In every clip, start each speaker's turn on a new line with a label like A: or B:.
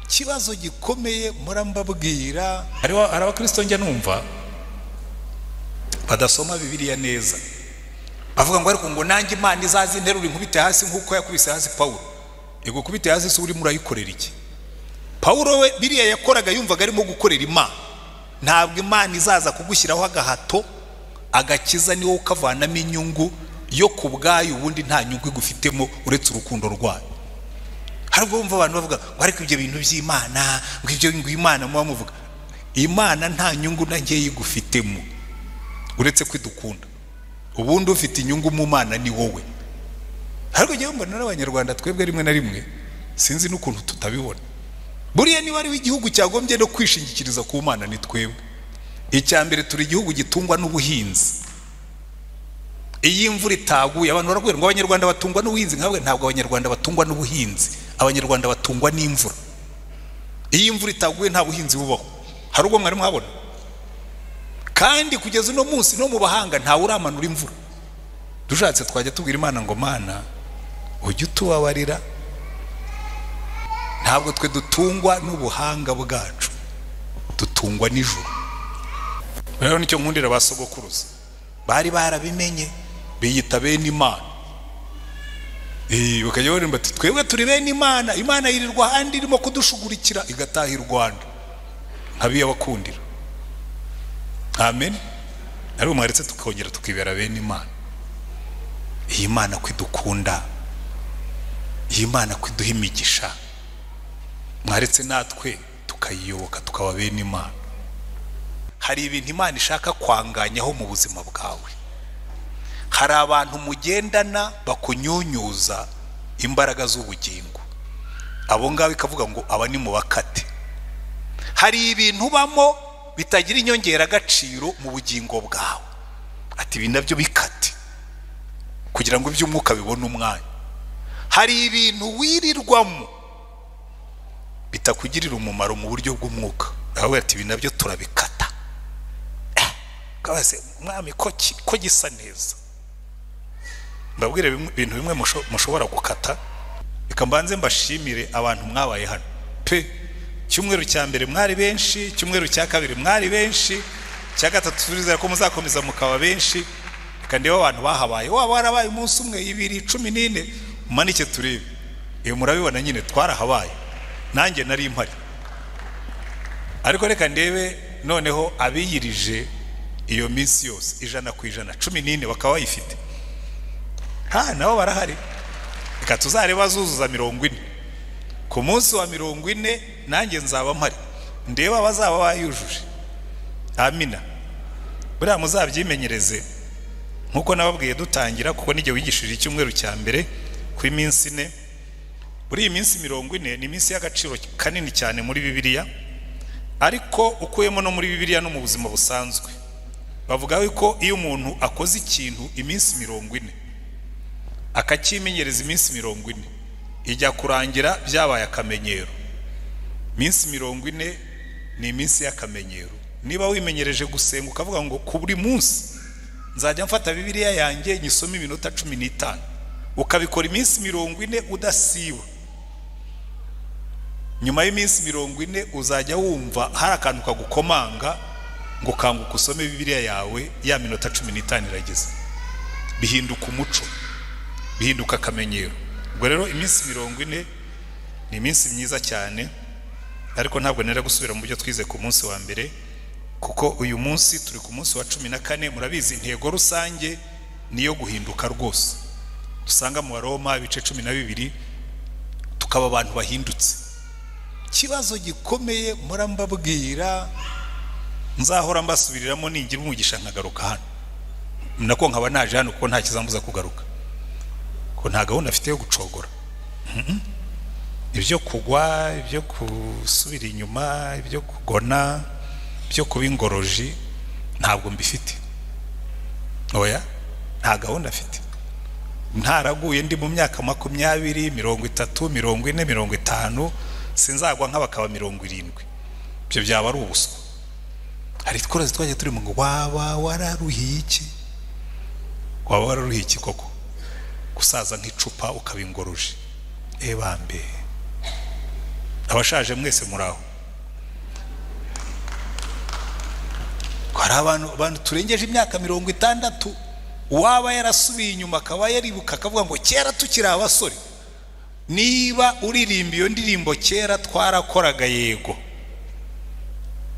A: Ikibazo gikomeye murambabwira, hari abakristo njya numva badasoma Bibiliya neza, bavuga ngo ariko ngo nanjye Imana izaze interura inkubite hasi nk'uko yakubise hasi Pawulo. Igukubite hasi se urimo urayikorera iki? Pawulo we biriya yakoraga yumvaga arimo gukorera Imana. Ntabwo Imana izaza kugushyiraho agahato, agakiza ni wowe ukavanamo inyungu yo ku bwayo, ubundi nta nyungu igufitemo uretse urukundo rwayo. Hari ubwo bumva abantu bavuga ngo ariko ibyo bintu by'Imana, ngo ibyo ngo Imana muba muvuga, Imana nta nyungu na nkeya igufitemo uretse kwidukunda. Ubundi ufite inyungu mu Mana ni wowe. Ariko njyewe mbona n'Abanyarwanda twebwe rimwe na rimwe sinzi n'ukuntu tutabibona. Buriya niba ari igihugu cyagombye no kwishingikiriza ku Mana ni twebwe. Icya mbere, turi igihugu gitungwa n'ubuhinzi. Iyo imvura itaguye abantu barakubwira ngo Abanyarwanda batungwa n'ubuhinzi. Nkabwe ntabwo Abanyarwanda batungwa n'ubuhinzi, Abanyarwanda batungwa n'imvura. Iyo imvura itaguye nta buhinzi bubaho. Hari ubwo mwari mwabona? Kandi kugeza uno munsi no mu bahanga ntawe uramanura imvura. Dushatse twajya tubwira Imana ngo Mana ujye utubabarira. Ntabwo twe dutungwa n'ubuhanga bwacu, dutungwa n'ijuru. Rero nicyo nkundira ba sogokuruza, bari barabimenye biyita bene Imana. Bakajya baririmba bati twebwe turi bene Imana, Imana yirirwa ahandi irimo kudushugurikira igataha i Rwanda. Nkabiyabakundira. Amen. Ariko mwaretse tukongera tukibera bene Imana. Iyi Mana kwidukunda, iyi Mana kwiduha imigisha, mwaretse natwe tukayiyoboka tukaba bene Imana. Hari ibintu Imana ishaka kwanganyaho mu buzima bwawe. Hari abantu mugendana bakunyunyuza imbaraga z'ubugingo, abo ngabo ikavuga ngo aba ni mu bakate. Hari ibintu ubamo bitagira inyongeragaciro mu bugingo bwawe, ati ibi nabyo bikate kugira ngo iby'umwuka bibone umwanya. Hari ibintu wirirwamo bitakugirira umumaro mu buryo bw'umwuka, aho ati ibi nabyo turabikata. Kabase mwami ko gisa neza. Mbabwire ibintu bimwe mushobora gukata. Reka mbanze mbashimire abantu mwabaye hano pe. Cyumweru cya mbere mwari benshi, cyumweru cya kabiri mwari benshi, cya gatatu turizera ko muzakomeza mukaba benshi. Reka ndebe abantu bahabaye, waba warabaye umunsi umwe, ibiri, 14, umanike turebe. Iyo murabibona nyine twarahabaye, nanjye nari mpari. Ariko reka ndebe noneho abiyirije iyo minsi yose 100%, 14 bakaba bayifite. Ha, nabo barahari. Reka tuzareba bazuzuza 40. Ku munsi wa 40 nanjye nzaba mpari, ndeba bazaba bayujuje. Amina. Buriya muzabyimenyereze nkuko nababwiye dutangira, kuko nijye wigishije icyumweru cya mbere ku iminsi 4. Buri iyi minsi 40 ni iminsi y'agaciro kanini cyane muri Bibiliya, ariko ukuyemo no muri Bibiliya no mu buzima busanzwe. Bavuga yuko iyo umuntu akoze ikintu iminsi 40 akakimenyereza iminsi 40, ijya kurangira byabaye akamenyero. Iminsi 40 ni iminsi y'akamenyero. Niba wimenyereje gusenga ukavuga ngo ku buri munsi nzajya mfata Bibiliya yanjye nyisome iminota 15, ukabikora iminsi 40 udasiba, nyuma y'iminsi 40 uzajya wumva hari akantu kagukomanga ngo kanguka usome Bibiliya yawe, ya minota 15 irageze. Bihinduka umuco, bihinduka akamenyero. Ubwo rero iminsi 40 ni iminsi myiza cyane, ariko ntabwo nera gusubira mu byo twize ku munsi wa mbere, kuko uyu munsi turi ku munsi wa 14. Murabizi intego rusange niyo guhinduka rwose. Dusanga mu Roma ibice 12 tukaba abantu bahindutse. Ikibazo gikomeye murambabwira, nzahora mbasubiriramo ningira umugisha nkagaruka hano, nako nkaba naje hano kuko nta kizambuza kugaruka, ko nta gahunda afite yo gucogora. Ibyo kugwa, ibyo gusubira inyuma, ibyo kugona, ibyo kuba ingoroji ntabwo mbifite. Oya, nta gahunda afite. Ntaraguye ndi mu myaka 20, 30, 40, 50, sinzagwa nk'abakaba 70. Ibyo byaba ari ubuswa. Hari tworoze twajya turi mu ngo waba wararuhiye iki? Waba wararuhiye iki koko? Gusaza nk'icupa ukaba ingoroji. Ebambe. Abashaje mwese muraho. Hari abantu turengeje imyaka 60, uwaba yarasubiye inyuma akaba yaribuka akavuga ngo kera tukiri abasore. Niba uririmba iyo ndirimbo kera twarakoraga, yego,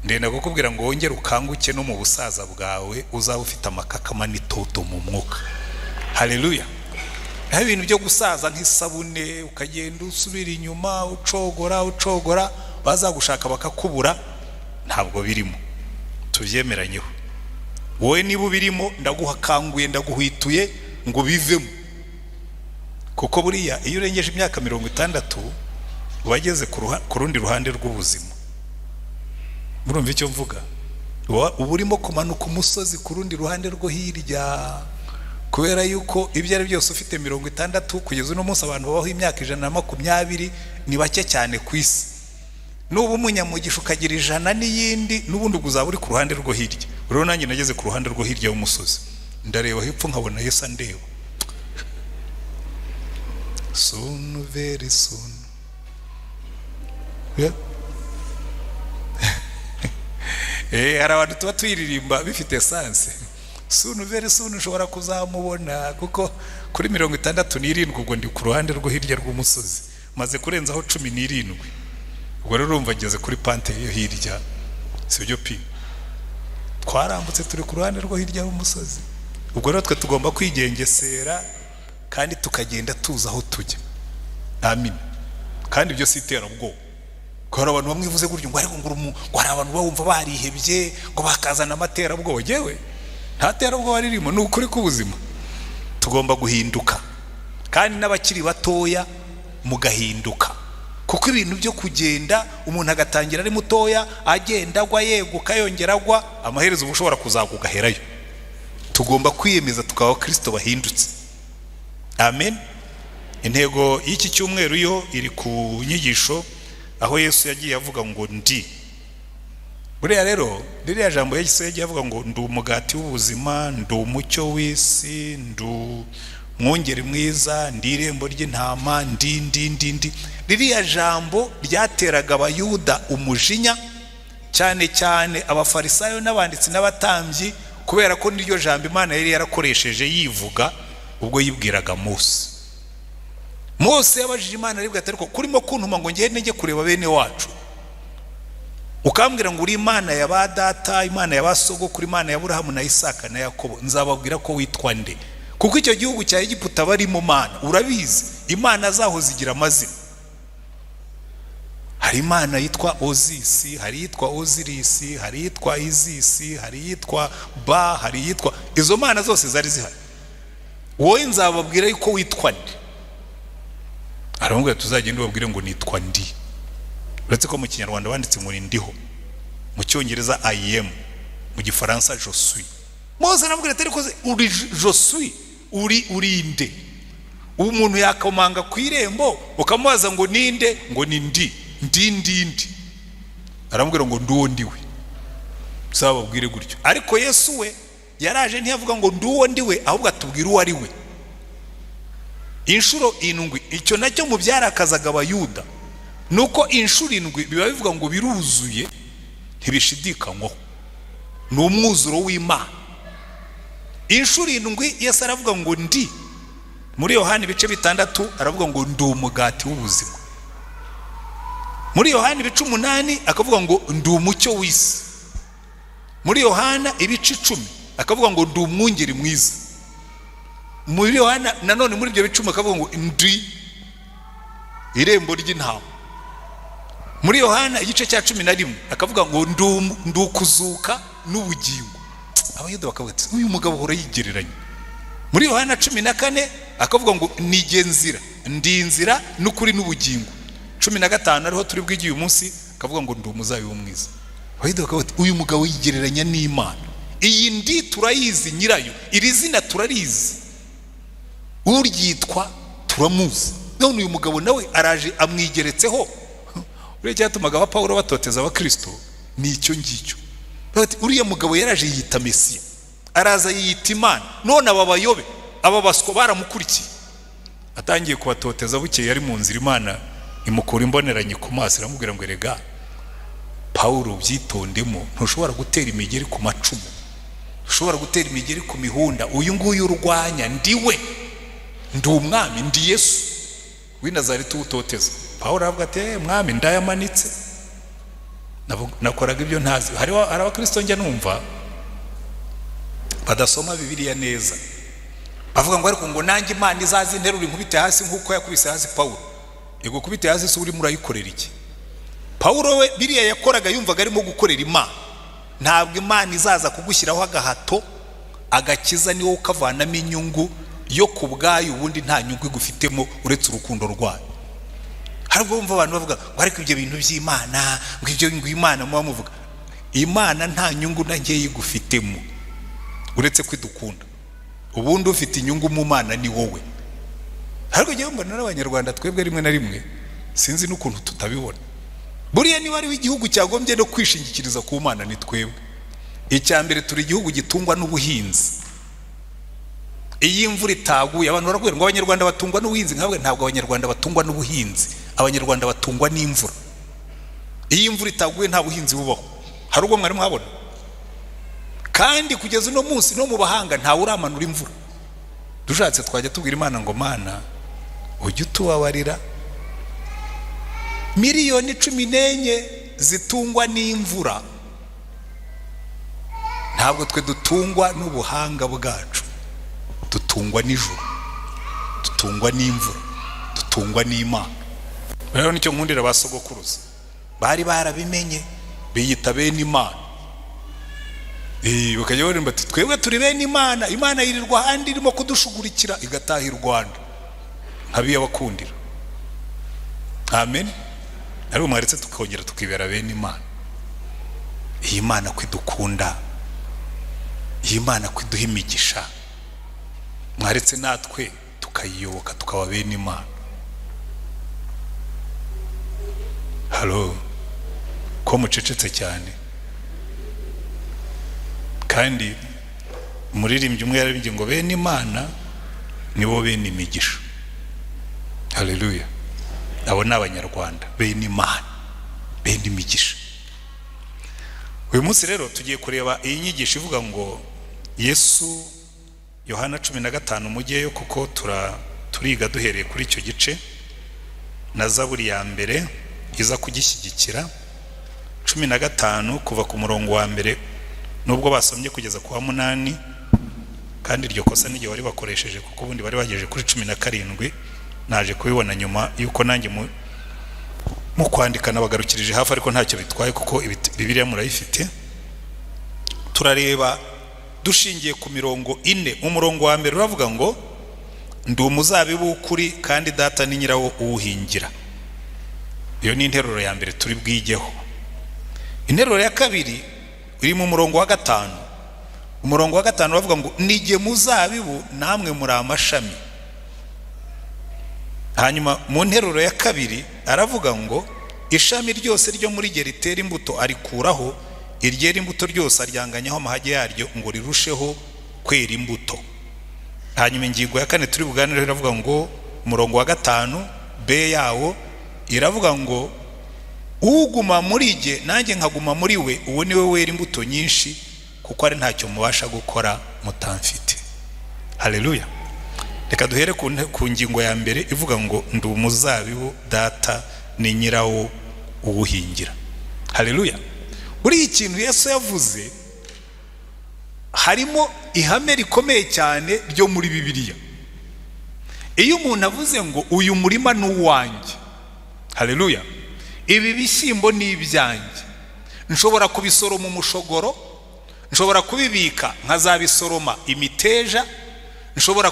A: ndenda kukubwira ngo wongere ukanguke no mu busaza bwawe, uzaba ufite amakakama n'itoto mu mwuka. Haleluya. Naho ibintu byo gusaza nk'isabune, ukagenda usubira inyuma ucogora ucogora, bazagushaka bakakubura, ntabwo birimo. Tubyemeranyeho. Wowe niba ubirimo, ndaguhakanguye, ndaguhwituye ngo bivemo. Kuko buriya iyo urengeje imyaka 60 wageze ku rundi ruhande rw'ubuzima. Murumva icyo mvuga? Uba urimo kumanuka umusozi ku rundi ruhande rwo hirya, kubera yuko ibyo ari byose ufite 60 kugeza uno munsi abantu babaho imyaka 120 ni bake cyane ku isi. Nuba umunyamugisha ukagira 100 n'iyindi, n'ubundi uzaba uri ku ruhande rwo hirya. Rero nanjye nageze ku ruhande rwo hirya y'umusozi, ndareba hepfo nkabona Yesu andeba. Soon, very soon. Yeah. Hari abantu tuba tuyiririmba bifite sanse. Soon, very soon ushobora kuzamubona, kuko kuri 67 ubwo ndi ku ruhande rwo hirya rw'umusozi, maze kurenzaho 17. Ubwo rero urumva ngeze kuri pante yo hirya, sibyo pi? Twarambutse turi ku ruhande rwo hirya y'umusozi. Ubwo rero twe tugomba kwigengesera kandi tukagenda tuza aho tujya. Amen. Kandi ibyo si iterabwoba. Ko hari abantu bamwe bivuze gutyo ngo ariko ngo hari abantu bumva barihebye ngo bakazana amaterabwoba. Yewe nta terabwoba ririmo, ni ukuri k'ubuzima. Tugomba guhinduka, kandi n'abakiri batoya mugahinduka, kuko ibintu byo kugenda umuntu agatangira ari mutoya agenda agwa yeguka yongera agwa, amaherezo uba ushobora kuzagugaherayo. Tugomba kwiyemeza tukaba Kristo bahindutse. Amen. Intego y'iki cyumweru yo iri ku nyigisho aho Yesu yagiye avuga ngo ndi. Buriya rero ririya jambo Yesu yagiye avuga ngo ndi umugati w'ubuzima, ndi umucyo w'isi, ndi umwungeri mwiza, ndi irembo ry'intama, ndi ndi ndi ndi. Ririya jambo ryateraga Abayuda umujinya, cyane cyane Abafarisayo n'abanditsi n'abatambyi, kubera ko niryo jambo Imana yari yarakoresheje yivuga ubwo yibwiraga Mose. Mose yabajije Imana aribwo ati ariko kurimo kuntuma ngo ngende njye kureba bene wacu, ukambwira ngo uri Imana ya ba data, Imana ya ba sogokuru, Imana ya Aburahamu na Isaka na Yakobo, nzababwira ko witwa nde? Kuko icyo gihugu cya Egiputa barimo Mana, urabizi, Imana zaho zigira amazina. Hari Imana yitwa Ozisi, hari yitwa Ozirisi, hari yitwa Izisi, hari yitwa Ba, hari yitwa, izo mana zose zari zihari. Wowe nzababwira yuko witwa nde? Aramubwira tuzagenda ubabwire ngo nitwa ndi. Uretse ko mu Kinyarwanda banditse ngo ndiho, mu Cyongereza I am, mu Gifaransa je suis. Mose aramubwira ati ariko uri je suis, uri urinde. Umuntu yakomanga ku irembo ukamubaza ngo ninde, ngo ni ndi, ndi ndi ndi. Aramubwira ngo nduwo ndiwe. Uzababwire gutyo. Ariko Yesu we yaraje ntiyavuga ngo nduwo ndiwe, ahubwo atubwira uwo ari we. Inshuro 7, icyo nacyo mu byarakazaga Abayuda, nuko inshuro 7 biba bivuga ngo biruzuye, ntibishidikanywaho, ni umwuzuro w'Imana. Inshuro 7 Yesu aravuga ngo ndi. Muri Yohana ibice 6 aravuga ngo ndi umugati w'ubuzima. Muri Yohana ibice 8 akavuga ngo ndi umucyo w'isi. Muri Yohana ibice 10 akavuga ngo ndi umwungeri mwiza. Muri Yohana nanone muri ibyo bice 10 akavuga ngo ndi irembo ry'intama. Muri Yohana igice cya 11 akavuga ngo ndi ukuzuka n'ubugingo. Abayuda bakavuga ati uyu mugabo ahora yigereranya. Muri Yohana 14 akavuga ngo nige nzira, ndi inzira n'ukuri n'ubugingo. 15 ariho turi bw'igiye uyu munsi akavuga ngo ndi umuzabibu mwiza. Abayuda bakavuga ati uyu mugabo yigereranya n'Imana. Iyi ndi turayizi nyirayo, iri zina turarizi, uryitwa turamuzi. None uyu mugabo nawe araje amwigeretseho. Uriya cyatumaga Pawulo batoteza abakristo ni icyo ngicyo. Bati uriya mugabo yaraje yiyita Mesiya, araza yiyita Imana, none aba bayobe, aba baswa baramukurikiye. Atangiye kubatoteza bukeye yari mu nzira Imana imukura imboneranye ku maso, iramubwira ngo erega Pawulo byitondemo, ntushobora gutera imigeri ku macumu, ushobora gutera imigeri ku mihunda, uyu nguyu urwanya ndiwe, ndi umwami, ndi Yesu w'i Nazareti utoteza. Pawulo aravuga ati mwami ndayamanitse, nakoraga ibyo ntazi. Hari abakristo njya numva badasoma Bibiliya neza, bavuga ngo ariko ngo nanjye Imana izaze interura inkubite hasi nk'uko yakubise hasi Pawulo. Igukubite hasi se urimo urayikorera iki? Pawulo we biriya yakoraga yumvaga arimo gukorera Imana. Ntabwo Imana izaza kugushyiraho agahato, agakiza niwo ukavanamo inyungu yo ku bwayo, ubundi nta nyungu igufitemo uretse urukundo rwayo. Hari ubwo bumva abantu bavuga ngo ariko ibyo bintu by'Imana, ngo ibyo ngo Imana muba muvuga, Imana nta nyungu na nkeya igufitemo uretse kwidukunda. Ubundi ufite inyungu mu Mana ni wowe. Ariko njyewe mbona n'Abanyarwanda twebwe rimwe na rimwe sinzi n'ukuntu tutabibona. Buriya niba ari igihugu cyagombye no kwishingikiriza ku Mana ni twebwe. Icya mbere turi igihugu gitungwa n'ubuhinzi. Iyo imvura itaguye abantu barakubwira ngo Abanyarwanda batungwa n'ubuhinzi, nkabwe ntabwo Abanyarwanda batungwa n'ubuhinzi, Abanyarwanda batungwa n'imvura. Iyo imvura itaguye nta buhinzi bubaho. Hari ubwo mwari mwabona? Kandi kugeza uno munsi no mu bahanga ntawe uramanura imvura. Dushatse twajya tubwira Imana ngo Mana ujye utubabarira, miliyoni 14 zitungwa n'imvura. Ntabwo twe dutungwa n'ubuhanga bwacu, dutungwa n'ijuru, dutungwa n'imvura, dutungwa n'Imana. Rero nicyo nkundira ba sogokuruza, bari barabimenye biyita bene Imana. Bakajya baririmba ati twebwe turi bene Imana, Imana yirirwa ahandi irimo kudushugurikira igataha i Rwanda. Nkabiyabakundira. Amen. Ariko mwaretse tukongera tukibera bene Imana. Iyi Imana kwidukunda, iyi Imana kwiduha imigisha, mwaretse natwe tukayiyoboka tukaba bene Imana. Halo, ko mucecetse cyane? Kandi umuririmbyi umwe yarabingiye ngo bene Imana nibo bene imigisha. Haleluya. Abo ni Abanyarwanda bene Imana, bene imigisha. Uyu munsi rero tugiye kureba iyi nyigisho ivuga ngo Yesu, Yohana 15 mujyeyo, kuko turiga duhereye kuri icyo gice na Zaburi ya mbere iza kugishyigikira. 15 kuva ku murongo wa mbere, nubwo basomye kugeza ku wa 8, kandi iryo kosa n'igihe bari bakoresheje kuko ubundi bari bagejeje kuri 17. Naje kubibona nyuma yuko nanjye mu kwandika nabagarukirije hafi, ariko ntacyo bitwaye kuko Bibiliya murayifite. Turareba dushingiye ku mirongo 4. Umurongo wa mbere uravuga ngo ndi umuzabibu w'ukuri kandi data ni nyirawo uwuhingira. Iyo ni interuro ya mbere turi bwigeho. Interuro ya kabiri iri mu murongo wa 5. Umurongo wa 5 uravuga ngo nige muzabibu namwe muri amashami. Hanyuma mu nteruro ya kabiri aravuga ngo ishami ryose ryo muri ge ritera imbuto arikuraho, iryera imbuto ryose aryanganyaho amahage yaryo ngo rirusheho kwera imbuto. Hanyuma ingingo ya kane turi buganire iravuga ngo umurongo wa 5 b yawo iravuga ngo uguma muri ge nanjye nkaguma muri we, uwo niwe wera imbuto nyinshi, kuko ari ntacyo mubasha gukora mutamfite. Haleluya. Reka duhere ku ngingo ya mbere ivuga ngo ndi umuzabibu data ni nyirawo uwuhingira. Haleluya. Buri ikintu Yesu yavuze harimo ihame rikomeye cyane ryo muri Bibiliya. Iyo umuntu avuze ngo uyu murima ni uwanjye, haleluya, ibi bishyimbo ni ibyanjye, nshobora kubisoroma umushogoro, nshobora kubibika nkazabisoroma imiteja, nshobora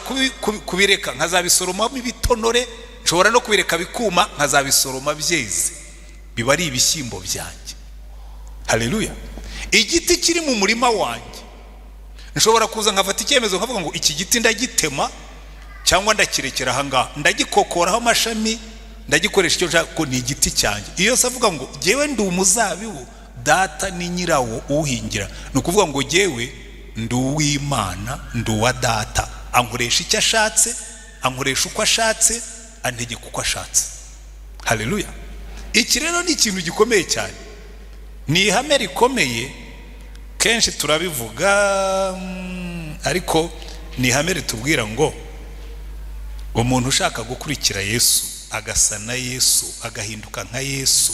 A: kubireka nkazabisoromamo ibitonore, nshobora no kubireka bikuma nkazabisoroma byeze, biba ari ibishyimbo byanjye. Haleluya. Igiti kiri mu murima wanjye nshobora kuza nkafata icyemezo nkavuga ngo iki giti ndagitema cyangwa ndakirekera aha ngaha, ndagikokoraho amashami, ndagikoresha icyo nshaka ko ni igiti cyanjye. Iyo se avuga ngo jyewe ndi umuzabibu data ni nyirawo uhingira, ni ukuvuga ngo jyewe ndi uw'Imana, ndi uwa data, ankoresha icyo ashatse, ankoresha uko ashatse, antegeka uko ashatse. Haleluya. Iki rero ni ikintu gikomeye cyane, ni ihame rikomeye, kenshi turabivuga ariko ni ihame ritubwira ngo umuntu ushaka gukurikira Yesu, agasa na Yesu, agahinduka nka Yesu,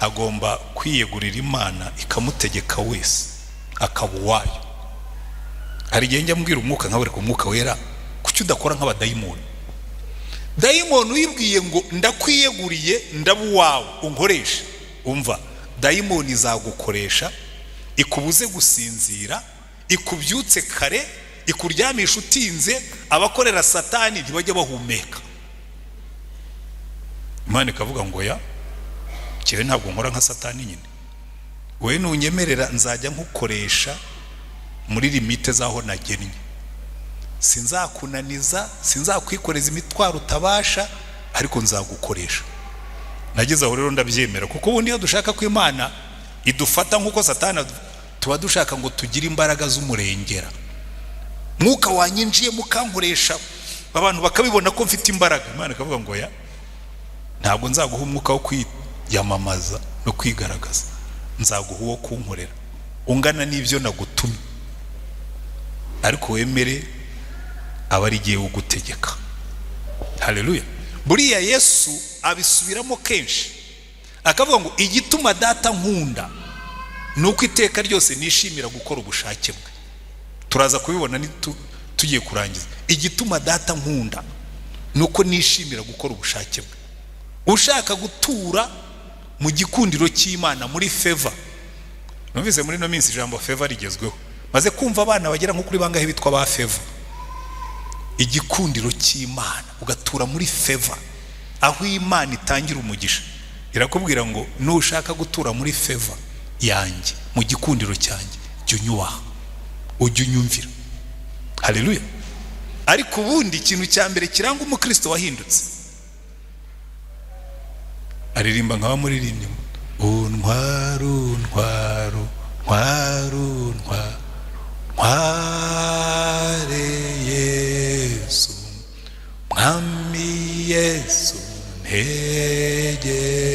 A: agomba kwiyegurira Imana ikamutegeka wese, akaba uwayo. Hari igihe njya mbwira umwuka nkabereka umwuka wera, kuki udakora nk'abadayimoni? Dayimoni uyibwiye ngo ndakwiyeguriye, ndaba uwawe, unkoreshe. Umva, dayimoni izagukoresha, ikubuze gusinzira, ikubyutse kare, ikuryamisha utinze. Abakorera Satani ntibajya bahumeka. Imana ikavuga ngo ya kibe, ntabwo nkora nka Satani nyine, wowe nunyemerera nzajya nkukoresha muri limite zaho nagennye, sinzakunaniza, sinzakwikoreza imitwaro utabasha, ariko nzagukoresha. Nageze aho rero ndabyemera, kuko ubundi iyo dushaka ko Imana idufata nk'uko Satani, tuba dushaka ngo tugire imbaraga z'umurengera. Mwuka wanyinjiye mukankoresha, abantu bakabibona ko mfite imbaraga. Imana ikavuga ngo ya, ntabwo nzaguha umwuka wo kwiyamamaza no kwigaragaza, nzaguha uwo kunkorera ungana n'ibyo nagutumye, ariko wemere aba ari igihe ugutegeka. Haleluya. Buriya Yesu abisubiramo kenshi, akavuga ngo igituma data nkunda ni uko iteka ryose nishimira gukora ubushake bwe. Turaza kubibona tugiye kurangiza. Igituma data nkunda ni uko nishimira gukora ubushake bwe. Ushaka gutura mu gikundiro cy'Imana, muri favor. Numvise muri no minsi ijambo favor rigezweho, maze kumva abana bagera nko kuri bangahe bitwa ba favor. Igikundiro cy'Imana, ugatura muri favor, aho Imana itangira umugisha. Irakubwira ngo nushaka gutura muri favor yanjye, mu gikundiro cyanjye, jya unyubaha, ujye unyumvira. Haleluya. Ariko ubundi ikintu cya mbere kiranga umukristo wahindutse, aririmba nka bamuririmbye, untwaro ntwaro ntwaro ntwaro ntware Yesu, mwami Yesu ntegeke,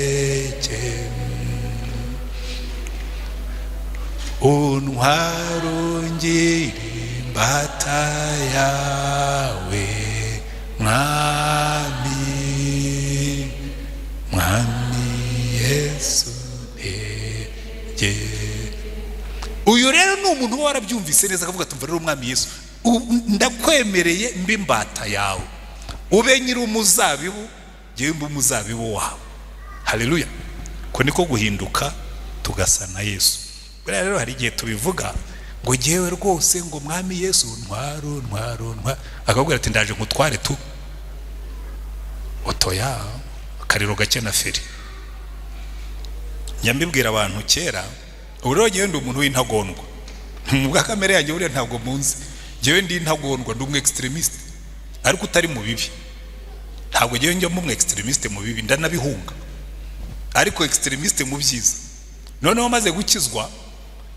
A: untwaro ngire imbata yawe, mwami, mwami Yesu ntegeke. Uyu rero ni umuntu warabyumvise neza, akavuga ati mva rero umwami Yesu, ndakwemereye mbe imbata yawe, ube nyiri umuzabibu, njyewe mbe umuzabibu wawe. Haleluya. Ko niko guhinduka tugasa na Yesu. Buriya rero hari igihe tubivuga ngo njyewe rwose ngo mwami Yesu ntwaro ntwaro ntwaro, akabwira ati ndaje nkutware tu, otoya akariro gake na feri. Njya mbibwira abantu kera, ubu rero njyewe ndi umuntu w'intagondwa mu bwa kamere yanjye, buriya ntabwo munzi, njyewe ndi intagondwa, ndi umu extremiste ariko utari mu bibi. Ntabwo njyewe njya mu extremiste mu bibi, ndanabihunga, ariko extremiste mu byiza. Noneho maze gukizwa,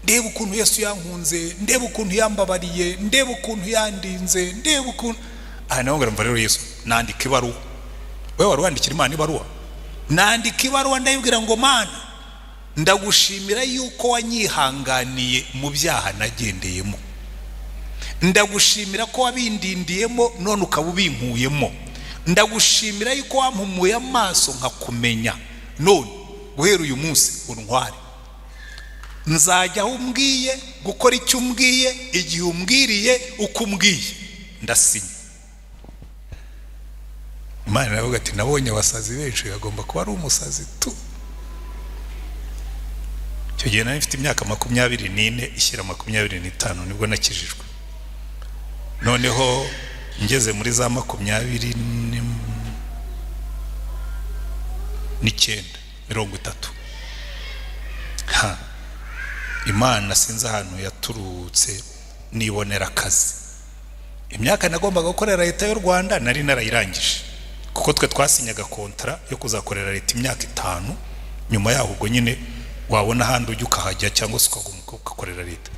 A: ndeba ukuntu Yesu yankunze, ndeba ukuntu yambabariye, ndeba ukuntu yandinze, ndeba ukuntu aha naho ngira rero Yesu nandika ibaruwa. Wewe wari wandikira Imana ibaruwa? Nandika ibaruwa ndayibwira ngo Mana, ndagushimira yuko wanyihanganiye mu byaha nagendeyemo, ndagushimira ko wabindindiyemo none ukaba ubinkuyemo, ndagushimira yuko wampumuye amaso nkakumenya, none guhera uyu munsi untware, nzajya aho umbwiye, gukora icyo umbwiye, igihe umbwiriye, uko umbwiye, ndasinya. Imana iravuga ati nabonye abasazi benshi, agomba kuba ari umusazi tu. Icyo gihe nari mfite imyaka 24 ishyira 25 nibwo nakijijwe. Noneho ngeze muri za 29 30, ha, Imana sinzi ahantu yaturutse nibonera akazi. Imyaka nagombaga gukorera leta y'u Rwanda nari narayirangije, kuko twe twasinyaga kontra yo kuzakorera leta imyaka 5, nyuma yaho ubwo nyine wabona ahandi ujya ukahajya cyangwa se ugakorera leta.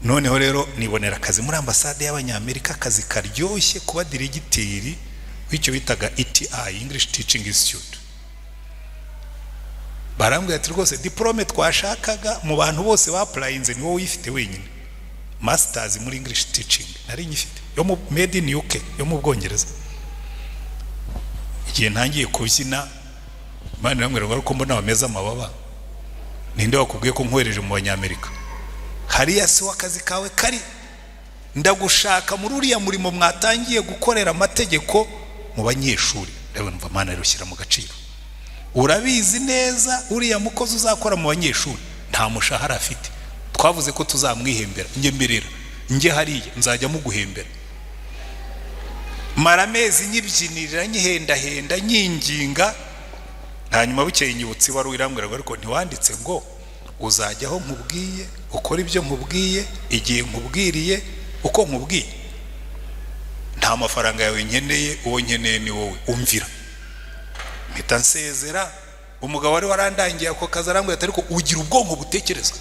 A: Noneho rero nibonera akazi muri ambasade y'Abanyamerika, akazi karyoshye, kuba diregiteri w'icyo bitaga ETI, English Teaching Institute. Barambwira ati rwose diplome twashakaga mu bantu bose bapurayinze ni wowe uyifite wenyine, masters muri English Teaching nari nyifite yo mu made in UK, yo mu Bwongereza. Igihe ntangiye kubyina, Imana irambwira ngo ariko mbona bameze amababa, ninde wakubwiye ko nkohereje mu Banyamerika? Hariya si w'akazi kawe kari, ndagushaka muri uriya murimo mwatangiye gukorera amategeko mu banyeshuri. Ndabona Imana irushyira mu gaciro. Urabizi neza uriya mukozi uzakora mu banyeshuri nta mushahara afite, twavuze ko tuzamwihembera, ngemerera njye hariya nzajya muguhembera. Mara amezi nyibyinirira nyihendahenda nyinginga, hanyuma bukeye nyibutse ibaruwa irambwira ngo ariko ntiwanditse ngo uzajya aho nkubwiye, ukora ibyo nkubwiye, igihe nkubwiriye, uko nkubwiye. Nta mafaranga yawe nkeneye, uwo nkeneye ni wowe, umvira. Mpita nsezera. Umugabo wari warandangiye ako kazi arambwira ati ariko ugira ubwonko butekereza,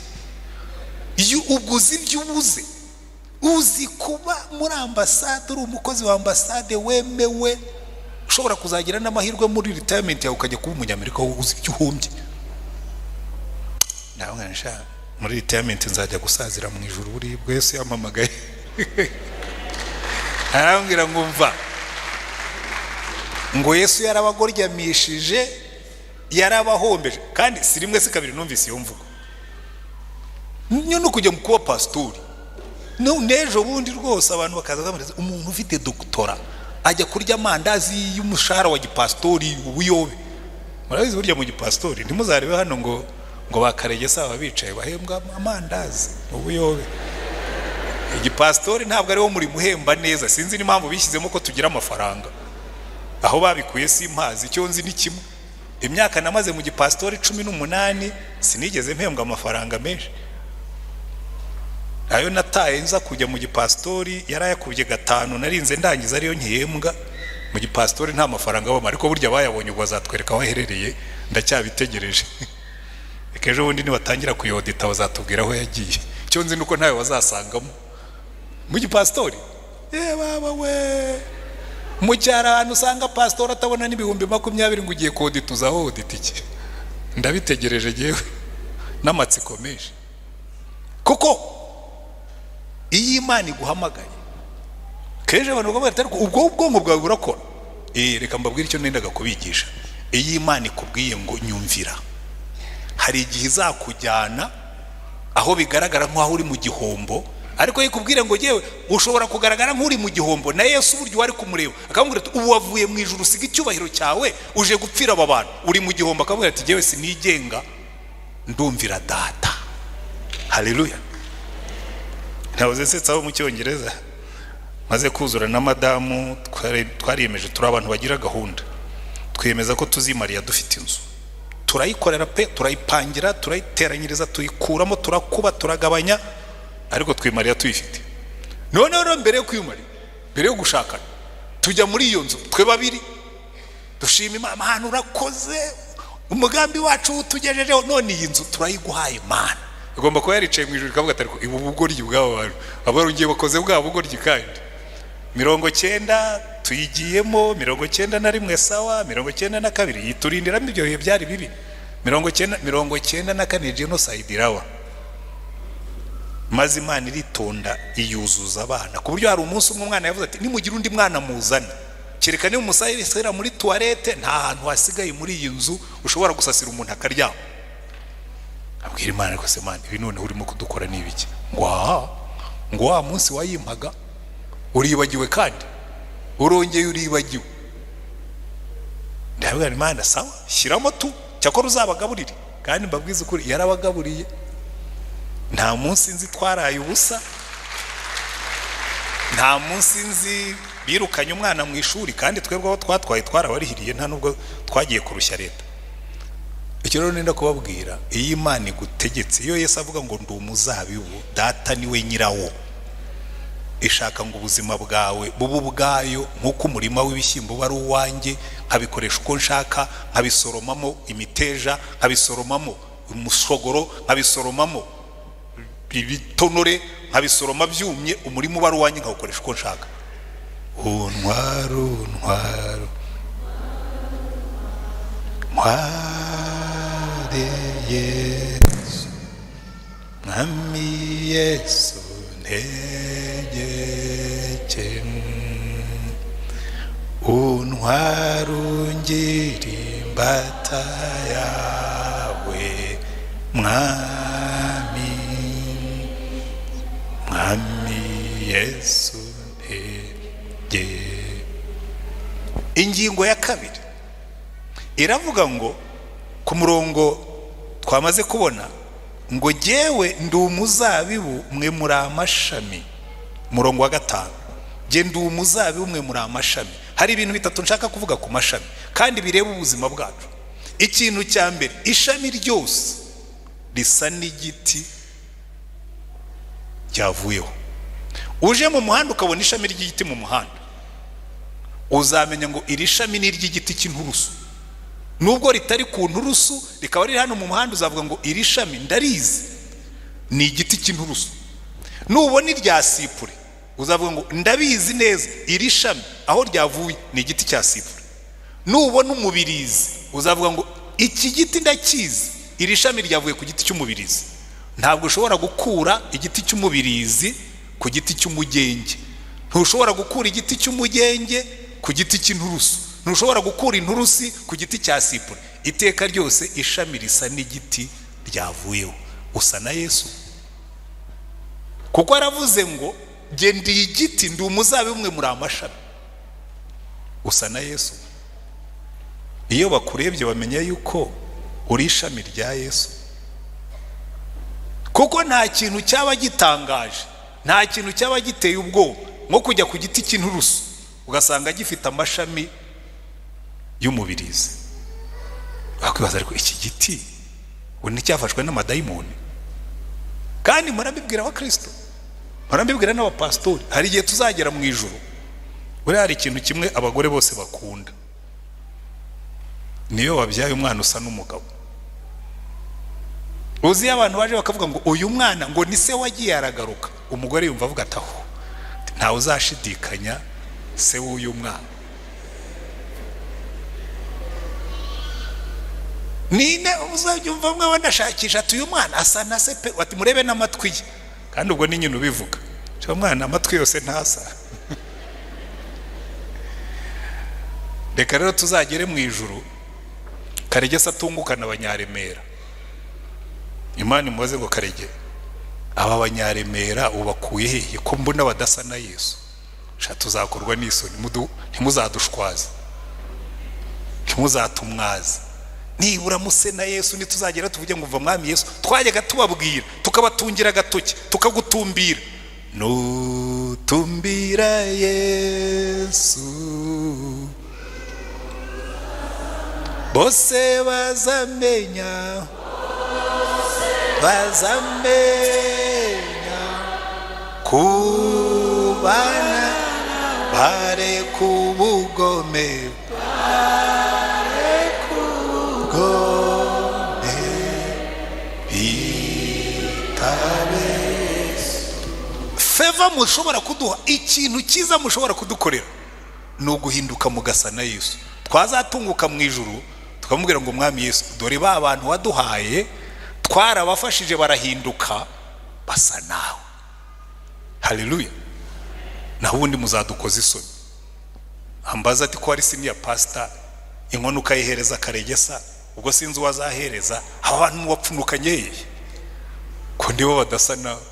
A: iyo uguze ibyo ubuze, uzi kuba muri ambasade, uri umukozi wa ambasade wemewe, ushobora kuzagira n'amahirwe muri retirement yawe ukajya kuba umunyamerika, uzi ibyo uhumbye. Ndabona muri retirement nzajya gusazira mu ijuru buri bwo Yesu yampamagaye. Arambwira ngo mva, ngo Yesu yarabagoryamishije, yarabahombeje. Kandi si rimwe si kabiri numvise iyo mvugo. Nyo kujya mu kuba pastori n'ejo bundi rwose abantu bakaza bamureza, umuntu ufite doctora ajya kurya amandazi y'umushahara wa gipastori ubuyobe. Murabizi burya mu gipastori ntimuzarebe hano ngo bakaregesa aba bicaye bahembwa amandazi ubuyobe. Igipastori ntabwo ari wo muri muhemba neza, sinzi n'impamvu bishyizemo ko tugira amafaranga, aho babikuye simpazi, icyo nzi ni kimwe, imyaka namaze mu gipastori 18 sinigeze mpembwa amafaranga menshi. Ayo nataye nza kujya mu gipastori yarayakubye 5, narinze ndangiza ariyo nkihembwa. Mu gipastori nta mafaranga abamo, ariko burya bayabonye ubwo bazatwereka aho aherereye, ndacyabitegereje. Reka ejo bundi nibatangira kuyodita bazatubwira aho yagiye. Icyo nzi nuko ntawe bazasangamo mu gipastori. Baba we, mu cyaro ahantu usanga pastori atabona n'ibihumbi 20 ngo ugiye kodita, uzaho odita iki? Ndabitegereje jewe n'amatsiko menshi. Kuko iyo Imana iguhamagaye keje abantu bavuga ati ubwo ubwonko bwawe burakora. Reka mbabwire icyo nendaga kubigisha. Iyo Imana ikubwiye ngo nyumvira, hari igihe izakujyana aho bigaragara nk'aho uri mu gihombo, ariko yikubwire ngo yewe ushobora kugaragara nk'uri mu gihombo, na Yesu buryo wari kumureba akamubwira ati ubu wavuye mu ijuru usiga icyubahiro cyawe uje gupfira aba bantu, uri mu gihombo. Akamubwira ati yewe sinigenga, ndumvira data. Haleluya. Ntabuze nsetsa mu Cyongereza. Maze kuzura na madamu twariyemeje, turi abantu bagira gahunda, twiyemeza ko tuzimariya dufite inzu, turayikorera pe, turayipangira, turayiteranyiriza, tuyikuramo, turakuba, turagabanya, ariko twimariya tuyifite. None rero mbere yo kwimarira, mbere yo gushakana, tujya muri iyo nzu twe babiri, dushima Imana, Mana urakoze, umugambi wacu utugejejeho, none iyi nzu turayiguhaye Mana. Igomba kuba yaricaye mu ijuru ikavuga ati ariko ibu bugoryi bw'abo bantu abarungiye bakoze bwa bugoryi. Kandi 90 tuyigiyemo, 91 sawa, 92 yiturindiramo, ibyo bihe byari bibi. 94 genocide irawa, maze Imana iritonda iyuzuza abana, ku buryo hari umunsi umwe umwana yavuze ati nimugira undi mwana muzana, kereka niba umusasira muri toilette, nta hantu hasigaye muri iyi nzu ushobora gusasira umuntu akaryama. Abwira Imana rwose, Imana ibi none urimo kudukora ni ibiki? Ngo wa munsi wayimpaga uribagiwe, kandi urongeye uribagiwe. Ndabwira Imana sawa, shyiramo tu, cyakora uzabagaburire. Kandi mbabwize ukuri, yarabagaburiye. Nta munsi nzi twaraye ubusa, nta munsi nzi birukanye umwana mu ishuri, kandi twebwe aho twatwaye twarabarihiriye, nta nubwo twagiye kurushya leta. Icyo rero nenda kubabwira, iyo Imana igutegetse, iyo Yesu avuga ngo ndi umuzabibu, data niwe nyirawo, ishaka ngo ubuzima bwawe bubu bwayo, nk'uko umurima w'ibishyimbo uba ari uwanjye, nkabikoresha uko nshaka, nkabisoromamo imiteja, nkabisoromamo umushogoro, nkabisoromamo ibitonore, nkabisoroma byumye, umurima uba ari uwanjye nkawukoresha uko nshaka. Untwara, untwara, ntware Yesu, Mwami Yesu ntegeke, untwara ungira imbata yawe, Mwami, Mwami Yesu ntegeke. Ingingo ya kabiri iravuga ngo ku murongo twamaze kubona ngo jyewe ndi umuzabibu mwe muri amashami. Murongo wa 5, jye ndi umuzabibu mwe muri amashami. Hari ibintu bitatu nshaka kuvuga ku mashami kandi bireba ubuzima bwacu. Ikintu cya mbere, ishami ryose risa n'igiti cyavuyeho. Uje mu muhanda ukabona ishami ry'igiti mu muhanda, uzamenya ngo iri shami ni iry'igiti cy'inturusu. Nubwo ritari ku nturusu rikaba riri hano mu muhanda, uzavuga ngo iri shami ndarizi ni igiti cy'inturusu. Nubona irya sipure uzavuga ngo ndabizi neza iri shami aho ryavuye ni igiti cya sipure. Nubona umubirizi uzavuga ngo iki giti ndakizi, iri shami ryavuye ku giti cy'umubirizi. Ntabwo ushobora gukura igiti cy'umubirizi ku giti cy'umugenge, ntushobora gukura igiti cy'umugenge ku giti cy'inturusu, ntushobora gukura inturusi ku giti cya sipure. Iteka ryose ishami risa n'igiti ryavuyeho. Usa na Yesu, kuko aravuze ngo jye ndi igiti, ndi umuzabibu mwe muri amashami. Usa na Yesu. Iyo bakurebye bamenya yuko uri ishami rya Yesu, kuko nta kintu cyaba gitangaje, nta kintu cyaba giteye ubwoba nko kujya ku giti cy'inturusu ugasanga gifite amashami y'umubirizi. Wakwibaza ariko iki giti ubu nticyafashwe n'amadayimoni? Kandi murabibwira abakristo, murabibwira n'abapasitori. Hari igihe tuzagera mu ijuru, buriya hari ikintu kimwe abagore bose bakunda, niyo wabyaye umwana usa n'umugabo. Uzi abantu baje bakavuga ngo uyu mwana ngo ni se wagiye aragaruka, umugore yumva avuga ati aho ntawe uzashidikanya se w'uyu mwana. Nine uzabyumva mwe wanashakisha ati uyu mwana asa na se pe, ati murebe n'amatwi ye. Kandi ubwo ni nyine ubivuga, cyo mwana amatwi yose ntasa. Reka rero tuzagere mu ijuru Karege se atungukana abanyaremera. Imana imubaze ngo Karege, aba banyaremera ubakuye hehe ko mbona badasa na Yesu? Sha tuzakorwa n'isoni, ntimuzadushwaze, ntimuzatumwaze. Nibura muse na Yesu nituzagera tuvuge ngo uva Mwami Yesu, twajyaga tubabwira tukabatungira agatoki tukagutumbira. Nutumbira Yesu bose bazamenya, bazamenya kubana bare kubugome, bare kubugome bitabe. Feva mushobora kuduha ikintu cyiza, mushobora kudukorera ni uguhinduka mugasa na Yesu. Twazatunguka mu ijuru tukamubwira ngo Mwami Yesu, dore ba bantu waduhaye twarabafashije barahinduka basa nawe. Haleluya. Naho ubundi muzadukoza isoni. Ambaza ati ko ari senior pastor, inkono ukayihereza Karegesa, ubwo sinzi uwazahereza aba bantu mubapfunukanye hehe ko ndibo badasa nawe.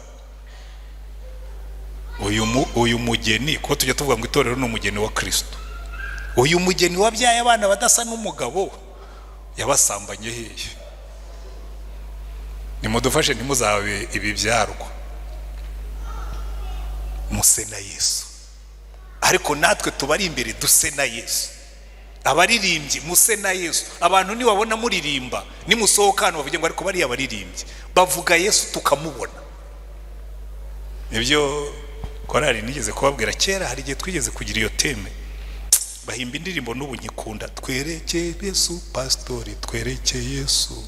A: Uyu mugeni, ko tujya tuvuga ngo itorero ni umugeni wa Kristo, uyu mugeni wabyaye abana badasa n'umugabo yabasambanye hehe? Nimudufashe ntimuzabe ibibyarwa, muse na Yesu. Ariko natwe tubari imbere duse na Yesu. Abaririmbyi muse na Yesu. Abantu nibabona muririmba nimusohoka hano bavuge ngo ariko bariya baririmbyi bavuga Yesu tukamubona. Nibyo korali nigeze kubabwira kera, hari igihe twigeze kugira iyo teme bahimba indirimbo n'ubu nkikunda, twerekeye Yesu pastori, twerekeye Yesu,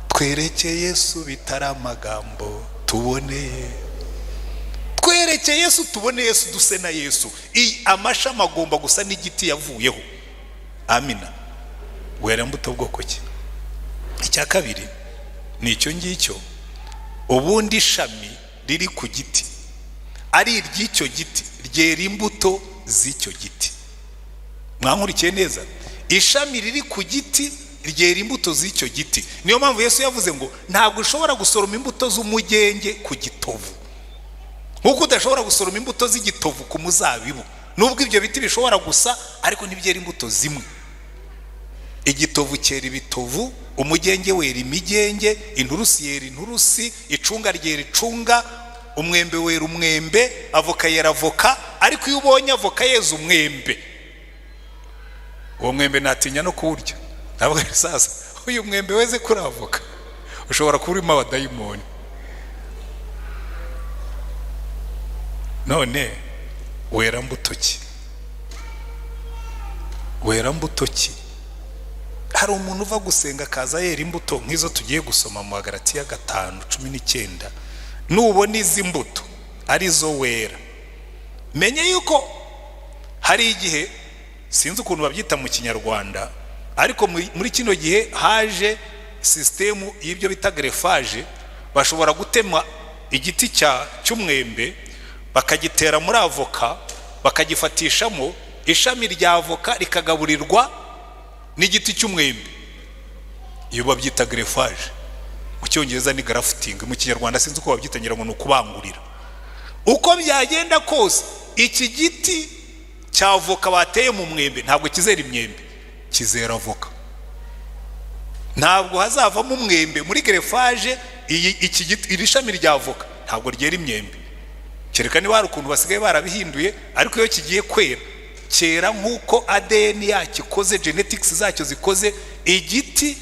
A: twerekeye Yesu bitari amagambo tuboneye, Twereke Yesu, tubone Yesu, duse na Yesu. Amashami agomba gusa n'igiti yavuyeho. Amina. Wera mbuto bwoko ki? Icya kabiri ni icyo ngicyo. Ubundi ishami riri ku giti ari iry'icyo giti ryera imbuto z'icyo giti. Mwankurikiye neza? Ishami riri ku giti ryera imbuto z'icyo giti. Niyo mpamvu Yesu yavuze ngo ntabwo ushobora gusoroma imbuto z'umugenge ku gitovu, nkuko udashobora gusoroma imbuto z'igitovu ku muzabibu. Nubwo ibyo biti bishobora gusa, ariko ntibyera imbuto zimwe. Igitovu cyera ibitovu, umugenge wera imigenge, inturusi yera inturusi, icunga ryera icunga, umwembe wera umwembe, avoka yera avoka. Ariko iyo ubonye avoka yeza umwembe, uwo mwembe natinya no kuwurya. Ntabwo sasa uyu mwembe weze kuri avoka ushobora kuba urimo abadayimoni. None wera mbuto ki? Wera mbuto ki? Hari umuntu uva gusenga akaza yera imbuto nk'izo tugiye gusoma mu Bagalatiya 5:19. Nubona izi mbuto arizo wera, menye yuko hari igihe, sinzi ukuntu babyita mu Kinyarwanda, ariko muri kino gihe haje sisitemu y'ibyo bita greffage. Bashobora gutema igiti cy'umwembe bakagitera muri avoka, bakagifatishamo ishami rya avoka rikagaburirwa n'igiti cy'umwembe. Iyo babyita greffage, mu Cyongereza ni grafting, mu Kinyarwanda sinzi uko babyita, ngira ngo ni ukubangurira. Uko byagenda kose, iki giti cya avoka bateye mu mwembe ntabwo kizera imyembe, kizera avoka. Ntabwo hazavamo umwembe muri greffage. Iki giti, iri shami rya avoka ntabwo ryera imyembe, kereka niba hari ukuntu basigaye barabihinduye. Ariko iyo kigiye kwera, cyera nk'uko ADN yacyo ikoze, genetics zacyo zikoze. Igiti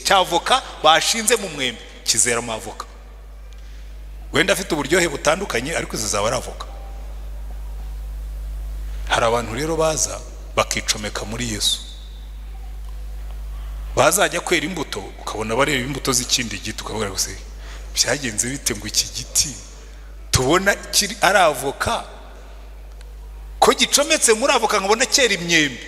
A: cya avoka bashinze mu mwembe kizera amavoka, wenda afite uburyohe butandukanye, ariko zizaba ari avoka. Hari abantu rero baza bakicomeka muri Yesu, bazajya kwera imbuto ukabona bareba imbuto z'ikindi giti, ukabona gusa byagenze bite ngo iki giti tubona kiri ari avoka, ko gicometse muri avoka nkabona cyera imyembe.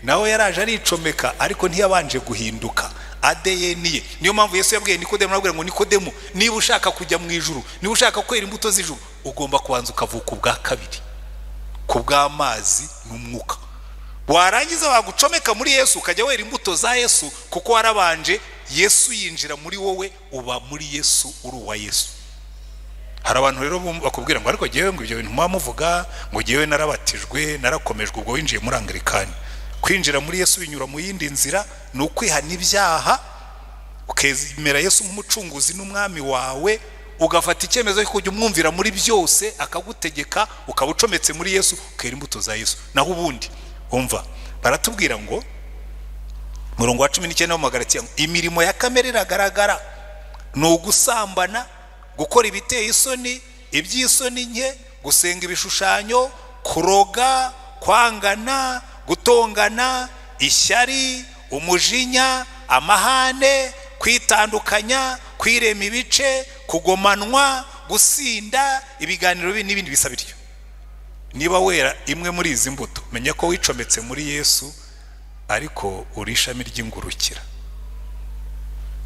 A: Nawe yaraje aricomeka, ariko ntiyabanje guhinduka ADN ye. Niyo mpamvu Yesu yabwiye Nikodemu, arabwira ngo Nikodemu, niba ushaka kujya mu ijuru, niba ushaka kwera imbuto z'ijuru, ugomba kubanza ukavuka ubwa kabiri, ku bw'amazi n'umwuka. Warangiza bagucomeka muri Yesu ukajya wera imbuto za Yesu, kuko warabanje Yesu yinjira muri wowe, uba muri Yesu, uri uwa Yesu. Hari abantu rero bakubwira ngo ariko jyewe ngo ibyo bintu muba muvuga, ngo jyewe narabatijwe, narakomejwe, ubwo winjiye muri Anglikani. Kwinjira muri Yesu binyura mu yindi nzira, ni ukwihana ibyaha, ukemera Yesu nk'umucunguzi n'umwami wawe, ugafata icyemezo cyo kujya umwumvira muri byose, akagutegeka, ukaba ucometse muri Yesu, ukera imbuto za Yesu. Naho ubundi umva baratubwira ngo murongo wa 19 mu Bagalatiya, imirimo ya kamere iragaragara, ni ugusambana, gukora ibiteye isoni, iby'isoni nke, gusenga ibishushanyo, kuroga, kwangana, gutongana, ishyari, umujinya, amahane, kwitandukanya, kwirema ibice, kugomanwa, gusinda, ibiganiro bibi n'ibindi bisa bityo. Niba wera imwe muri izi mbuto, menye ko wicometse muri Yesu, ariko uri ishami ry'ingurukira,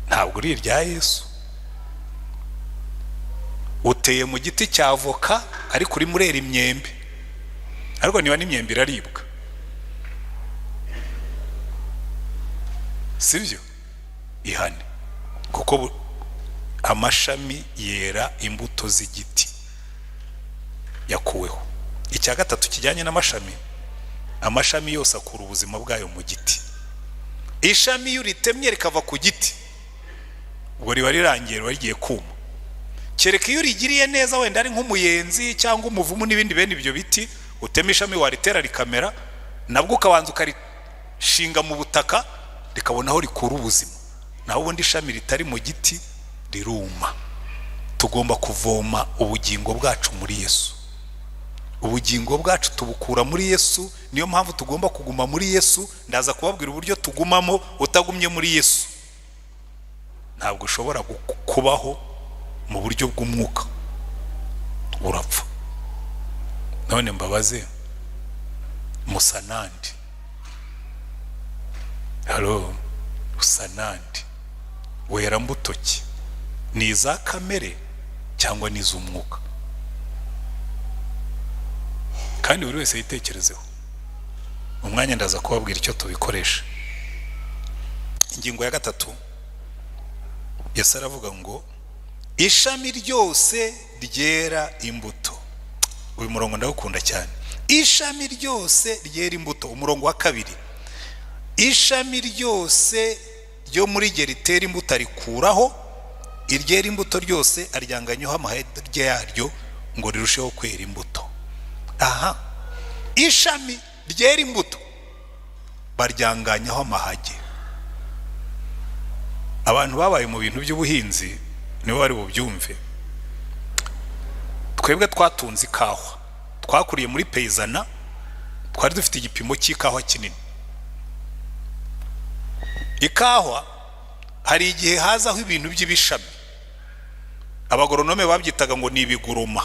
A: ntabwo uri irya Yesu. Uteye mu giti cya avoka, ariko uri murera imyembe. Ariko niba n'imyembe iraribwa, sibyo? Ihane, kuko amashami yera imbuto z'igiti yakuweho. Icya gatatu kijyanye n'amashami, amashami yose akura ubuzima bwayo mu giti. Ishami iyo uritemye rikava ku giti, ubwo riba rirangiye, riba rigiye kuma. Kereka iyo urigiriye neza, wenda ari nk'umuyenzi cyangwa umuvumu n'ibindi bene ibyo biti, utema ishami waritera rikamera, nabwo ukabanza ukarishinga mu butaka rikabona aho rikura ubuzima. Naho ubundi ishami ritari mu giti riruma. Tugomba kuvoma ubugingo bwacu muri Yesu. Ubugingo bwacu tubukura muri Yesu, niyo mpamvu tugomba kuguma muri Yesu. Ndaza kubabwira uburyo tugumamo. Utagumye muri Yesu ntabwo ushobora kubaho mu buryo bw'umwuka. Urapfa. None mbabaze, musa nande? Halo, usa nande? Wera mbuto ki? Ni iza kamere cyangwa ni iz'umwuka? Kandi buri wese yitekerezeho. Umwanya ndaza kubabwira icyo tubikoresha. Ingingo ya gatatu, Yesu aravuga ngo ishami ryose ryera imbuto. Uyu murongo ndawukunda cyane. Ishami ryose ryera imbuto. Umurongo wa 2, ishami ryose ryo muri rye ritera imbuto arikuraho, iryera imbuto ryose aryanganyeho amahirwe yaryo ngo rirusheho kwera imbuto. Aha, ishami ryera imbuto baryanganyaho amahage. Abantu babaye mu bintu by'ubuhinzi nibo bari bubyumve. Twebwe twatunze ikawa, twakuriye muri peyizana, twari dufite igipimo cy'ikawa kinini. Ikawa hari igihe hazaho ibintu by'ibishami, abagoronome babyitaga ngo ni ibiguruma,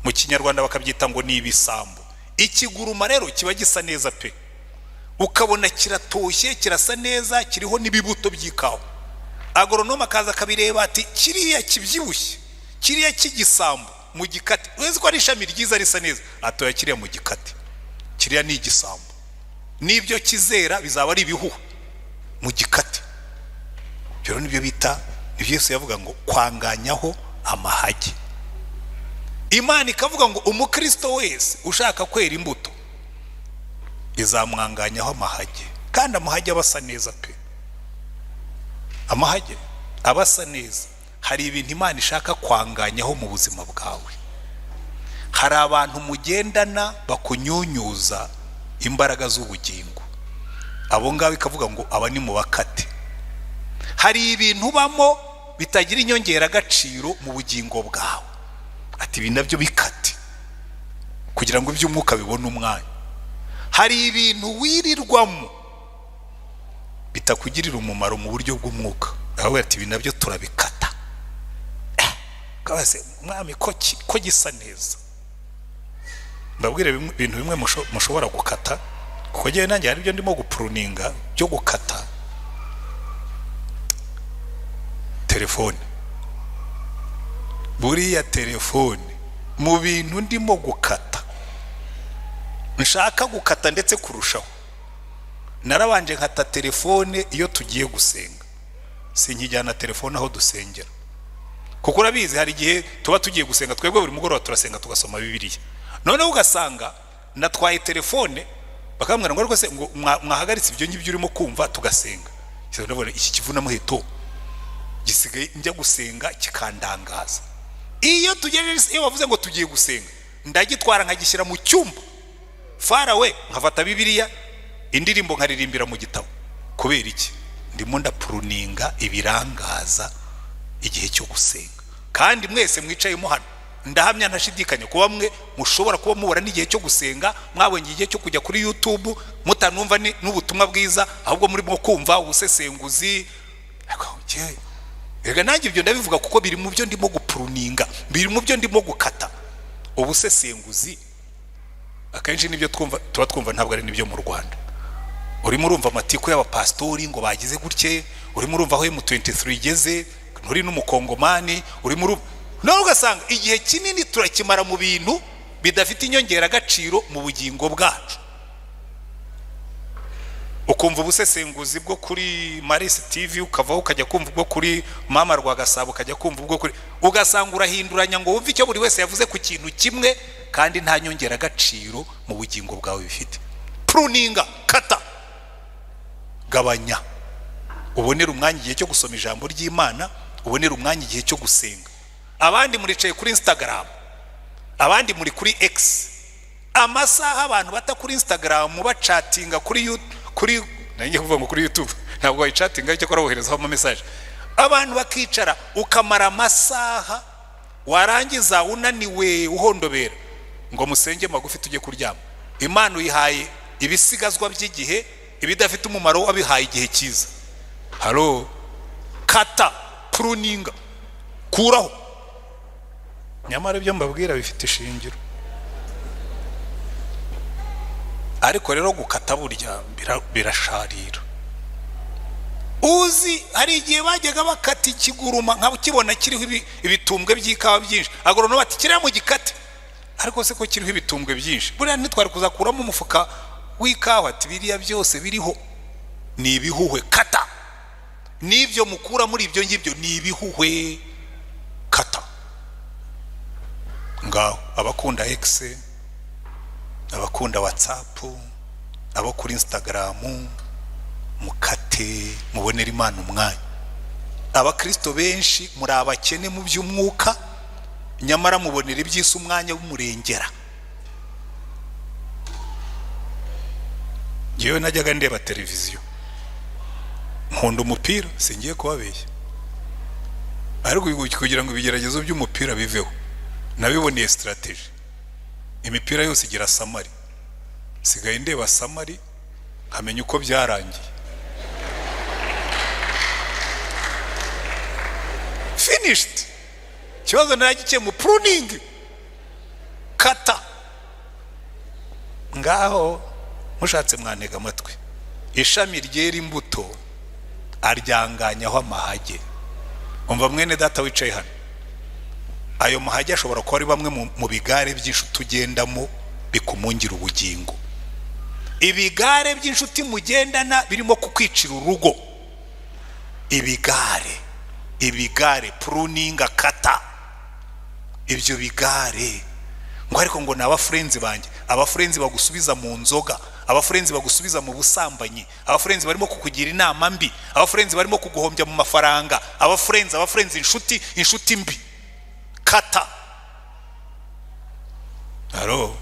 A: mu Kinyarwanda bakabyita ngo ni ibisambo. Ikiguruma rero kiba gisa neza pe, ukabona kiratoshye, kirasa neza, kiriho n'ibibuto by'ikawa. Agoronome akaza akabireba ati kiriya kibyibushye, kiriya cy'igisambo mu gikati, uzi ko ari ishami ryiza risa neza, atoya kiriya mu gikati, kiriya ni igisambo, n'ibyo kizera bizaba ari ibihuha mu gikati. Ibyo nibyo bita, nibyo Yesu yavuga ngo kwanganyaho amahage. Imana ikavuga ngo umukristo wese ushaka kwera imbuto izamwanganyaho amahage. Kandi amahage aba asa neza pe, amahage aba asa neza. Hari ibintu Imana ishaka kwanganyaho mu buzima bwawe. Hari abantu mugendana bakunyunyuza imbaraga z'ubugingo, abo ngabo ikavuga ngo aba ni mu bakate. Hari ibintu ubamo bitagira inyongeragaciro mu bugingo bwawe, ati ibi nabyo bikate kugira ngo iby'umwuka bibone umwanya. Hari ibintu wirirwamo bitakugirira umumaro mu buryo bw'umwuka, aho ati ibi nabyo turabikata. Kabase mwami ko gisa neza. Ndabwire ibintu bimwe mushobora gukata, kuko ngewe nanjye hari ibyo ndimo gupuruninga byo gukata. Telefone, buriya telefone mu bintu ndimo gukata, nshaka gukata ndetse kurushaho, narabanje nkata telefone iyo tugiye gusenga. Sinkijyana telefone aho dusengera, kuko urabizi hari igihe tuba tugiye gusenga, twebwe buri mugoroba turasenga tugasoma Bibiliya. Noneho ugasanga natwaye telefone, bakambwira ngo rwose ngo mwahagaritse ibyo ngibyo urimo kumva tugasenga. Iki kivuna muheto gisigaye njya gusenga kikandangaza. Iyo tugejeje, iyo bavuze ngo tugiye gusenga, ndagitwara nkagishyira mu cyumba farawe, nkafata Bibiliya, indirimbo nkaririmbira mu gitabo. Kubera iki? Ndimo ndapuruninga ibirangaza igihe cyo gusenga. Kandi mwese mwicayemo hano, ndahamya ntashidikanya kuba mwe mushobora kuba mubura n'igihe cyo gusenga, mwabonye igihe cyo kujya kuri YouTube mutanumva n'ubutumwa bwiza, ahubwo murimo kumva ubusesenguzi. Rega nanjye ibyo ndabivuga kuko biri mu byo ndimo gupuruninga, biri mu byo ndimo gukata. Ubusesenguzi akenshi nibyo twumva, tuba twumva ntabwo ari nibyo mu Rwanda. Urimo urumva amatiko y'abapastori ngo bagize gutye, urimo urumva aho M23 igeze, nturi n'umukongomani, urimo urumva. Nawe ugasanga igihe kinini turakimara mu bintu bidafite inyongeragaciro mu bugingo bwacu. Ukumva ubusesenguzi bwo kuri Maris TV, ukavaho ukajya kumva ubwo kuri Mama Rwagasabo, ukajya kumva ubwo kuri, ugasanga urahinduranya ngo wumve icyo buri wese yavuze ku kintu kimwe, kandi nta nyongeragaciro mu bugingo bwawe bifite. Pruninga, kata, gabanya, ubonere umwanya igihe cyo gusoma ijambo ry'Imana, ubonere umwanya igihe cyo gusenga. Abandi muricaye kuri Instagram, abandi muri kuri X. Amasaha abantu bata kuri Instagram bacatinga kuri YouTube, kuri nanjye kuvuga ngo kuri YouTube ntabwo wayicatinga, icyo kora woherezaho ama message. Abantu bakicara ukamara amasaha, warangiza unaniwe uhondobera ngo musenge magufi tujye kuryama. Imana uyihaye ibisigazwa by'igihe, ibidafite umumaro wabihaye igihe cyiza. Halo, kata, pruninga, kuraho. Nyamara ibyo mbabwira bifite ishingiro. Ariko rero gukata burya birasharira. Uzi hari igihe bajyaga bakata ikiguruma nka ukibona kiriho ibitumbwe by'ikawa byinshi, agoronome bati kiriya mu gikate, ariko se ko kiriho ibitumbwe byinshi, buriya ntitwari kuzakuramo umufuka w'ikawa? Ati biriya byose biriho ni ibihuhwe, kata. N'ibyo mukura muri ibyo ngibyo ni ibihuhwe, kata. Ngaho abakunda X, abakunda WhatsApp, abo kuri Instagram, mukate, mubonere Imana umwanya. Abakristo benshi muri abakene mu by'umwuka, nyamara mubonera iby'isi umwanya w'umurengera. Yewe najyaga ndeba televiziyo, nkunda umupira, singiye kubabeshya, ariko kugira ngo ibigeragezo by'umupira biveho nabiboneye strategy. Imipira yose igira samari, sigaye ndeba samari nkamenya uko byarangiye. Finished. Ikibazo naragikemura, pruning, kata. Ngaho mushatse mwantega amatwi, ishami ryera imbuto aryanganyaho amahage. Umva mwene data wicaye hano, ayo mahage ashobora kuba ari bamwe mu bigare by'inshuti ugendamo bikumungira ubugingo. Ibigare by'inshuti mugendana birimo kukwicira urugo. Ibigare, ibigare, pruning, kata ibyo bigare. Ngo ariko ngo ni abafurenzi banjye, abafurenzi bagusubiza mu nzoga, abafurenzi bagusubiza mu busambanyi, abafurenzi barimo kukugira inama mbi, abafurenzi barimo kuguhombya mu mafaranga, abafurenzi, abafurenzi, inshuti, inshuti mbi, kata. Aro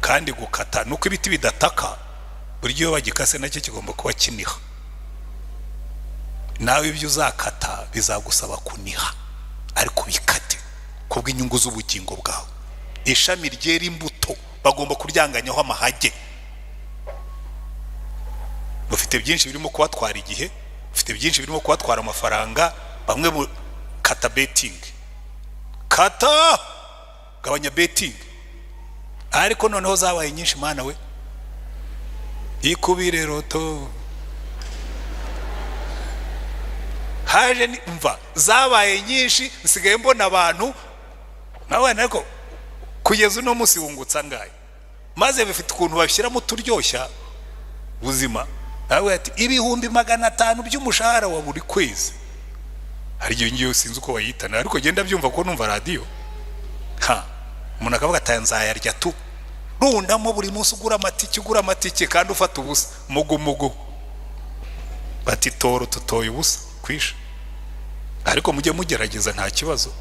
A: kandi gukata nuko ibiti bidataka, buryo iyo bagikase nacyo kigomba kuba kiniha. Nawe ibyo uzakata bizagusaba kuniha, ariko bikate kubw'inyungu z'ubugingo bwawe. Ishami ryera imbuto bagomba kuryanganyaho amahage. Ufite byinshi birimo kubatwara igihe, ufite byinshi birimo kubatwara amafaranga, bamwe kata betting, kata, gabanya betting. Ariko noneho zabaye nyinshi mana we, ikubire roto haje mva zabaye nyinshi, nsigaye mbona abantu nawe ariko kugeza uno munsi wungutsa ngaye, maze bifite ukuntu babishyiramo turyoshya buzima. Nawe ati 500,000 by'umushahara wa buri kwezi. Hari igihe ngiye sinzi uko bayitana, ariko genda byumva ko numva radio. Ha, umuntu akavuga ati nzayarya tu, rundamo buri munsi ugura amatike, ugura amatike kandi ufata ubusa mugu mugu. Bati toro tutoye ubusa kwisha. Ariko mujye mugerageza nta kibazo,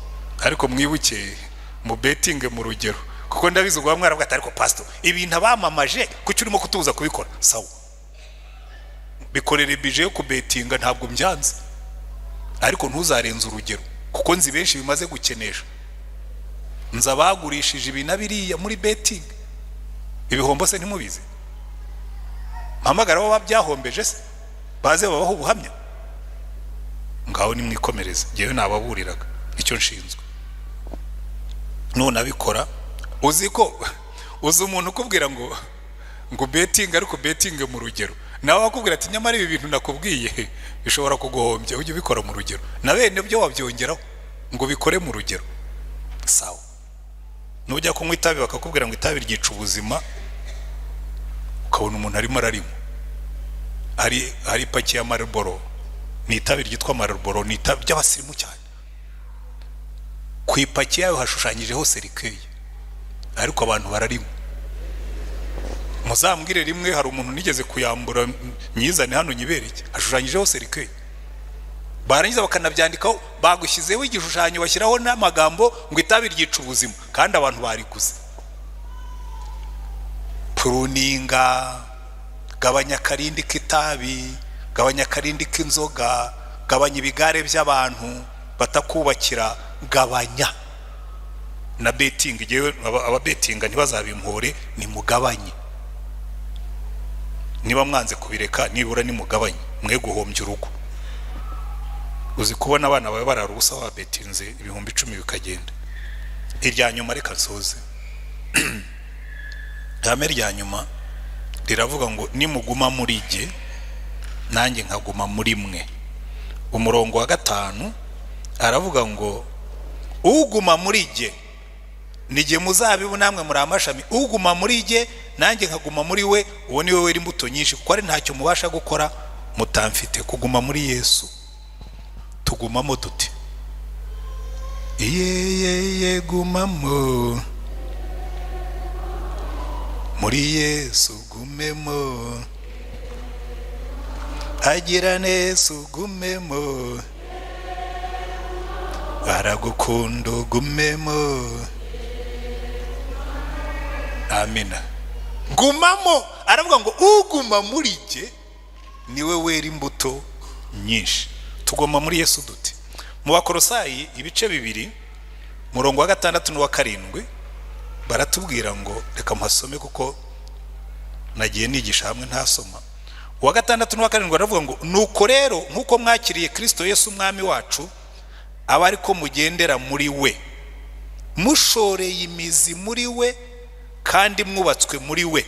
A: ariko mwibuke mu betting mu rugero, kuko ndabizi ubwo mwaravuga ati ariko pastor ibintu abamamaje kuki urimo kutubuza kubikora? Sawa, bikorere bije yo kubetinga ntabwo mbyanze, ariko ntuzarenze urugero, kuko nzi benshi bimaze gukenesha. Nza bagurishije ibintu biriya muri betting, ibihombo se ntimubizi? Mpamagara bo babyahombeje se baze babaho ubuhamya. Ngaho nimwikomereze, ngewe nababuriraga icyo nshinzwe. None abikora, uzi ko uzi umuntu ukubwira ngo ngo betting, ariko betting mu rugero, nawe akubwira ati nyamara ibi bintu nakubwiye bishobora kuguhombya, ujye ubikora mu rugero. Na bene byo wabyongeraho ngo bikore mu rugero. Sawa, nujya kunywa itabi bakakubwira ngo itabi ryica ubuzima, ukabona umuntu arimo ararimo. Hari ipaki ya Marlboro, ni itabi ryitwa Marlboro, ni itabi ry'abasirimu cyane. Ku ipaki yayo hashushanyijeho serikeye, ariko abantu bararimo. Muzambwire rimwe hari umuntu nigeze kuyambura nyizane hano nyibereke, hashushanyijeho serikeye. Barangiza bakanabyandikaho, bagushyizeho igishushanyo bashyiraho n'amagambo ngo itabi ryica ubuzima, kandi abantu bariguze. Pruninga, gabanya akarindi k'itabi, gabanya akarindi k'inzoga, gabanya ibigare by'abantu batakubakira, gabanya na betting. Igihe ababetinga ntibazabimpore, ni mugabanye. Niba mwanze kubireka nibura ni mugabanye, mwe guhombya urugo. Uzi kubona abana bawe barara ubusa wabetinze 10,000 bikagenda. Irya nyuma reka nsoze. Ihame rya nyuma riravuga ngo nimuguma muri jye nanjye nkaguma muri mwe. Umurongo wa 5 aravuga ngo uguma muri jye ni jye muzabibu namwe muri amashami, uguma muri jye nanjye nkaguma muri we, uwo ni we wera imbuto nyinshi, kuko ari ntacyo mubasha gukora mutamfite. Kuguma muri Yesu tugumamo dute? Iye gumamo muri Yesu, gumemo agira neza, gumemo aragukunda, gumemo. Amina. Gumamo. Aravuga ngo uguma muri jye niwe wera imbuto nyinshi. Tuguma muri Yesu dute? Mu Bakolosayi ibice 2 murongo wa 6 n'uwa 7 baratubwira ngo, reka mpasome kuko nagiye nigisha hamwe ntasoma. Uwa 6 n'uwa 7 baravuga ngo nuko rero nkuko mwakiriye Kristo Yesu umwami wacu, aba ariko mugendera muri we, mushoreye imizi muri we kandi mwubatswe muri we,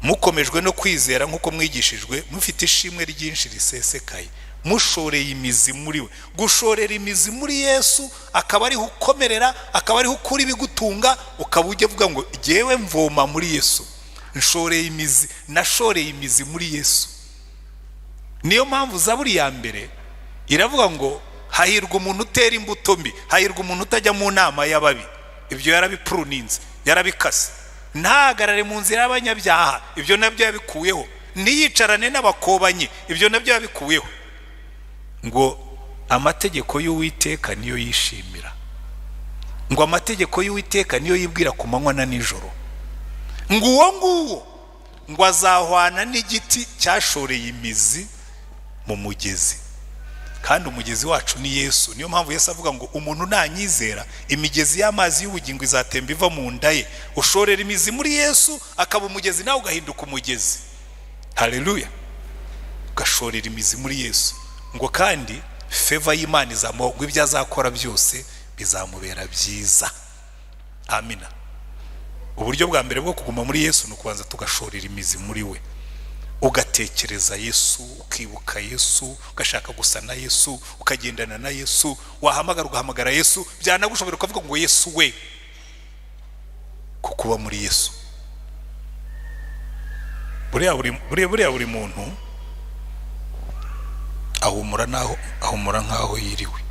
A: mukomejwe no kwizera nkuko mwigishijwe, mufite ishimwe ryinshi risesekaye. Mushoreye imizi muri we. Gushorera imizi muri Yesu akaba ariho ukomerera, akaba ariho ukura ibigutunga, ukaba ujya uvuga ngo jyewe mvoma muri Yesu, nshoreye imizi, nashoreye imizi muri Yesu. Niyo mpamvu Zaburi ya 1 iravuga ngo hahirwa umuntu utera imbuto mbi, hahirwa umuntu utajya mu nama y'ababi. Ibyo yarabipruninze, yarabikase. Ntahagarare mu nzira y'abanyabyaha, ibyo nabyo yabikuyeho. Ntiyicarane n'abakobanyi, ibyo nabyo yabikuyeho. Ngo amategeko y'Uwiteka niyo yishimira, ngo amategeko y'Uwiteka niyo yibwira ku manywa na nijoro, ngo uwo nguwo ngo azahwana n'igiti cyashoreye imizi mu mugezi. Kandi umugezi wacu ni Yesu. Niyo mpamvu Yesu avuga ngo umuntu nanyizera imigezi y'amazi y'ubugingo izatemba iva mu nda ye. Ushorera imizi muri Yesu akaba umugezi, nawe ugahinduka umugezi. Haleluya. Ugashorera imizi muri Yesu. Ngo kandi feva y'Imana izamuha, ngo ibyo azakora byose bizamubera byiza. Amina. Uburyo bwa mbere bwo kuguma muri Yesu ni ukubanza tugashorera imizi muri we. Ugatekereza Yesu, ukibuka Yesu, ugashaka gusa na Yesu, ukagendana na Yesu, wahamagara ugahamagara Yesu, byanagushobora ukavuga ngo Yesu we, kukuba muri Yesu. Buriya buri muntu ahumura naho, ahumura nkaho yiriwe.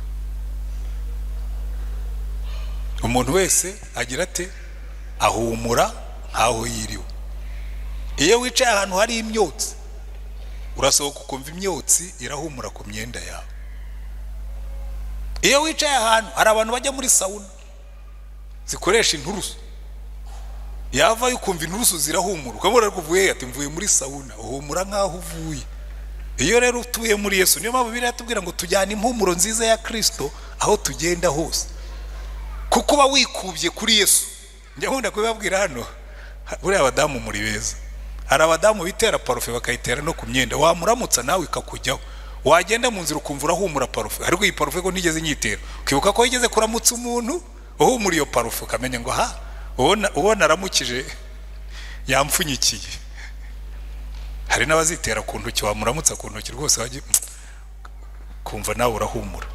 A: Umuntu wese agira ate? Ahumura nkaho yiriwe. Iyo wicaye ahantu hari imyotsi, urasohoka ukumva imyotsi irahumura ku myenda yawe. Iyo wicaye ahantu hari abantu bajya muri sauna zikoresha inturusu, yavayo ukumva inturusu zirahumura, ukamubona ko uvuye, ati mvuye muri sauna, uhumura nkaho uvuye. Iyo rero utuye muri Yesu, niyo mpamvu Bibiliya itubwira ngo tujyane impumuro nziza ya Kristo aho tugenda hose, kuko uba wikubye kuri Yesu. Njya nkunda kubibabwira hano, buriya abadamu muri beza. Hari abadamu bitera parufe bakayitera no ku myenda, wamuramutsa nawe ikakujyaho, wagenda mu nzira ukumva urahumura parufe, ariko iyi parufe ko ntigeze nyitera, ukibuka ko yigeze kuramutsa umuntu uhumura iyo parufe, ukamenya ngo ha, ubona aramukije yampfunyikiye. Hari n'abazitera ku ntoki, wamuramutsa ku ntoki rwose kumva nawe urahumura.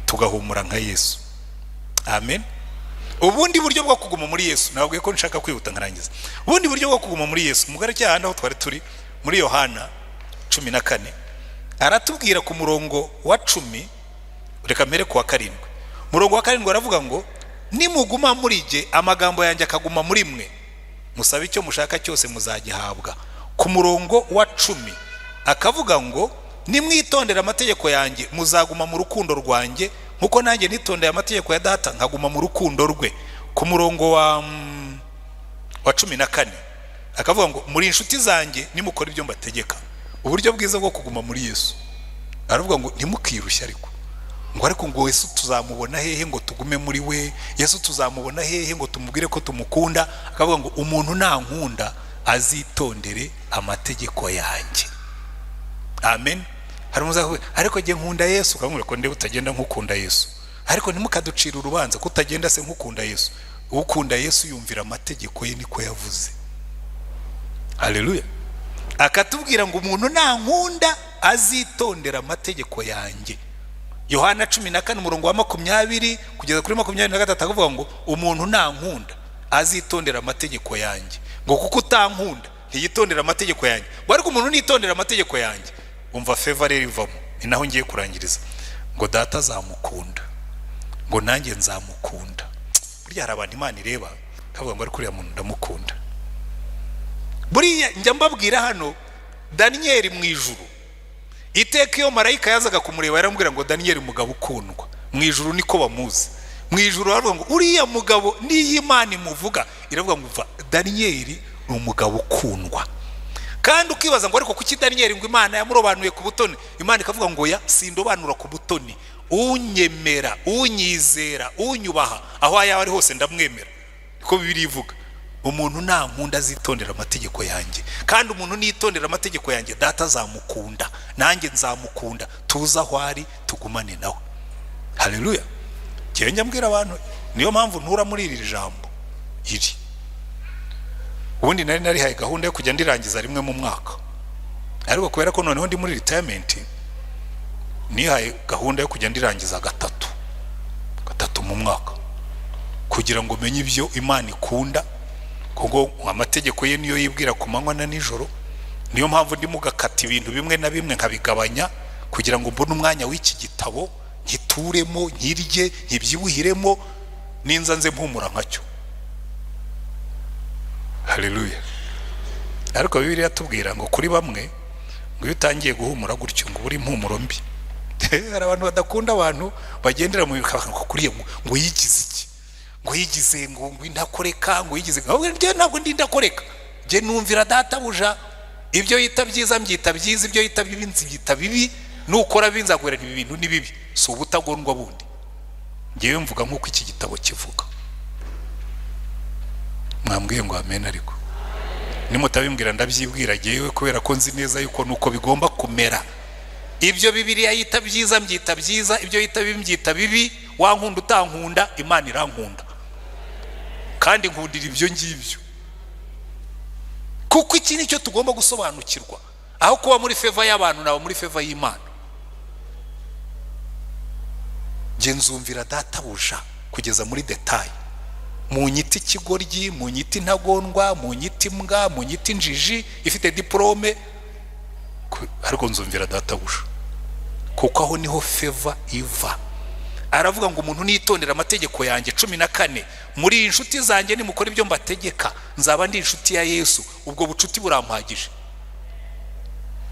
A: Tugahumura nka Yesu. Amen. Ubundi buryo bwo kuguma muri Yesu, nababwiye ko nshaka kwihuta nkarangiza. Ubundi buryo bwo kuguma muri Yesu, mugareke ahandi aho twari turi muri Yohana 14, aratubwira ku murongo wa 10, reka mpere ku wa 7. Murongo wa 7 aravuga ngo nimuguma muri jye, amagambo yanjye akaguma muri mwe, musabe icyo mushaka cyose muzagihabwa. Ku murongo wa 10 akavuga ngo nimwitondera amategeko yanjye muzaguma mu rukundo rwanjye, nkuko nanjye nitondeye amategeko ya data nkaguma mu rukundo rwe. Ku murongo wa 14 akavuga ngo muri inshuti zanjye nimukora ibyo mbategeka. Uburyo bwiza bwo kuguma muri Yesu, aravuga ngo ntimukirushye, ariko ngo ariko ngo Yesu tuzamubona hehe ngo tugume muri we, Yesu tuzamubona hehe ngo tumubwire ko tumukunda. Akavuga ngo umuntu nankunda azitondere amategeko yanjye. Amen. Hari umuzavuga ariko jye nkunda Yesu, ukamubwira ko ndebe utagenda nkukunda Yesu. Ariko ntimukaducira urubanza kutagenda se nk'ukunda Yesu. Ukunda Yesu yumvira amategeko ye, niko yavuze. Haleluya. Akatubwira ngo umuntu nankunda azitondera amategeko yanjye. Yohana 14 umurongo wa 20 kugeza kuri 23 akavuga ngo umuntu nankunda azitondera amategeko yanjye, ngo kuko utankunda ntiyitondera amategeko yanjye. Ngo ariko umuntu nitondera amategeko yanjye, umva favor rero ivamo, ni naho ngiye kurangiriza, ngo data azamukunda, ngo nanjye nzamukunda. Burya hari abantu Imana ireba kavuga ngo ariko uriya muntu ndamukunda. Buriya njya mbabwira hano Daniel mu ijuru, iteka iyo marayika yazaga kumureba yaramubwira ngo Daniel mugabo ukundwa. Mu ijuru niko bamuzi. Mu ijuru baravuga ngo uriya mugabo niyo Imana imuvuga iravuga ngo Daniel ni umugabo ukundwa. Kandi ukibaza ngo ariko kuki Daniel ngo Imana yamurobanuye ku butoni? Imana ikavuga ngo ya sindobanura ku butoni, unyemera, unyizera, unyubaha aho yaba ari hose ndamwemera. Niko Bibiliya ivuga. Umuntu nankunda azitondera amategeko yanjye, kandi umuntu nitondera amategeko yanjye data azamukunda, nanjye nzamukunda, tuza aho ari tugumane nawe. Haleluya. Njye mbwira abantu, niyo mpamvu ntura muri iri jambo iri. Ubundi nari narihaye gahunda yo kujya ndirangiza rimwe mu mwaka, ariko kubera ko noneho ndi muri retirement nihaye gahunda yo kujya ndirangiza gatatu mu mwaka, kugira ngo menye ibyo Imana ikunda, kuko amategeko ye niyo yibwira ku manywa na nijoro. Niyo mpamvu ndimo gakata ibintu bimwe na bimwe nkabigabanya, kugira ngo mbone umwanya w'iki gitabo nkituremo, nkirye, nkibyibuhiremo, ninza nze mpumura nkacyo. Haleluya. Ariko Bibiliya tubwira ngo kuri bamwe ngo iyo utangiye guhumura gutyo ngo uri impumuro mbi. Hari abantu badakunda abantu bagendera mu bikaka kuri ngo yigize iki, ngo yigize ngo indakoreka, ngo yigize ngo njye ntabwo ndi indakoreka, njye numvira databuja, ibyo yita byiza mbyita byiza, ibyo yita bibi nzita bibi, nukora binzagwera ibi bintu ni bibi, si ubutagondwa bundi. Ngewe mvuga nkuko iki gitabo kivuga. Mwambwiye ngo amen, ariko nimutabimbwira ndabyibwira ngewe, kubera ko nzi neza yuko nuko bigomba kumera. Ibyo Bibiliya yita byiza mbyita byiza, ibyo yita bibi mbyita bibi. Wankunda utankunda, Imana irankunda, kandi nkundira ibyo ngibyo. Kuko iki nicyo tugomba gusobanukirwa, aho kuba muri favor y'abantu nabo muri favor y'Imana. Nge nzumvira databuja kugeza muri detail. Mu nyiti ikigoryi, mu nyiti ntagondwa, mu nyiti mbwa, mu nyiti injiji ifite diplome, ariko nzumvira databuja, kuko aho niho favor iva. Aravuga ngo umuntu nitondera amategeko yanjye 14, muri inshuti zanjye nimukora ibyo mbategeka nzaba ndi inshuti ya Yesu. Ubwo bucuti burampagije,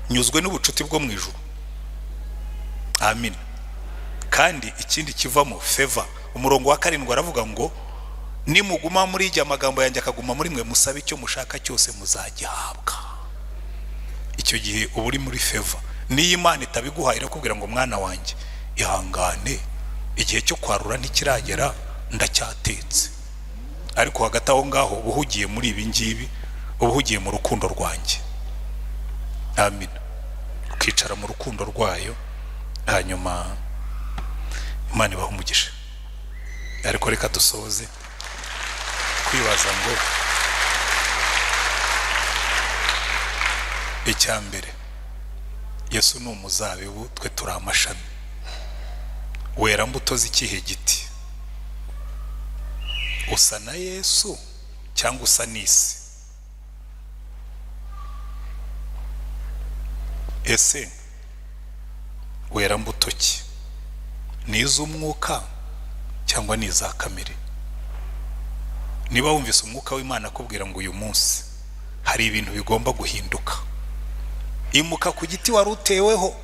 A: nyuzwe n'ubucuti bwo mu ijuru. Amen. Kandi ikindi kivamo favor, umurongo wa 7 aravuga ngo nimuguma muri ijya amagambo yanjye akaguma muri mwe, musabe icyo mushaka cyose muzagihabwa. Icyo gihe uba uri muri favor. Niyo Imana itabiguhaye irakubwira ngo mwana wanjye ihangane, igihe cyo kwarura ntikiragera, ndacyatetse. Ariko hagati aho ngaho ubuhugiye muri ibi ngibi, ubuhugiye mu rukundo rwanjye. Amen. Ukicara mu rukundo rwayo, hanyuma Imana ibahe umugisha. Ariko reka dusoze kwibaza ngo icya mbere, Yesu ni umuzabibu, twe turi amashami. Wera mbuto z'ikihe giti? Usa na Yesu cyangwa usa n'isi? Ese wera mbuto ki? Ni iz'umwuka cyangwa ni iza kamere? Niba wumvise umwuka w'Imana akubwira ngo uyu munsi hari ibintu bigomba guhinduka, imuka ku giti wari uteweho,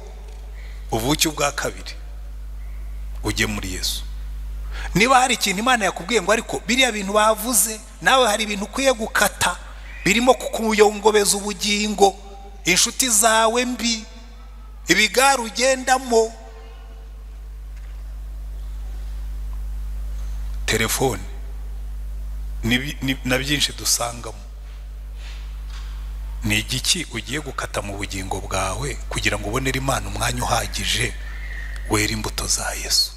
A: uvuke ubwa kabiri, ujye muri Yesu. Niba hari ikintu Imana yakubwiye ngo ariko biriya bintu bavuze, nawe hari ibintu ukwiye gukata birimo kukuyongobeza ubugingo, inshuti zawe mbi, ibigare ugendamo, telefone na byinshi dusangamo, ni igiki ugiye gukata mu bugingo bwawe kugira ngo ubonere Imana umwanya uhagije wera imbuto za Yesu?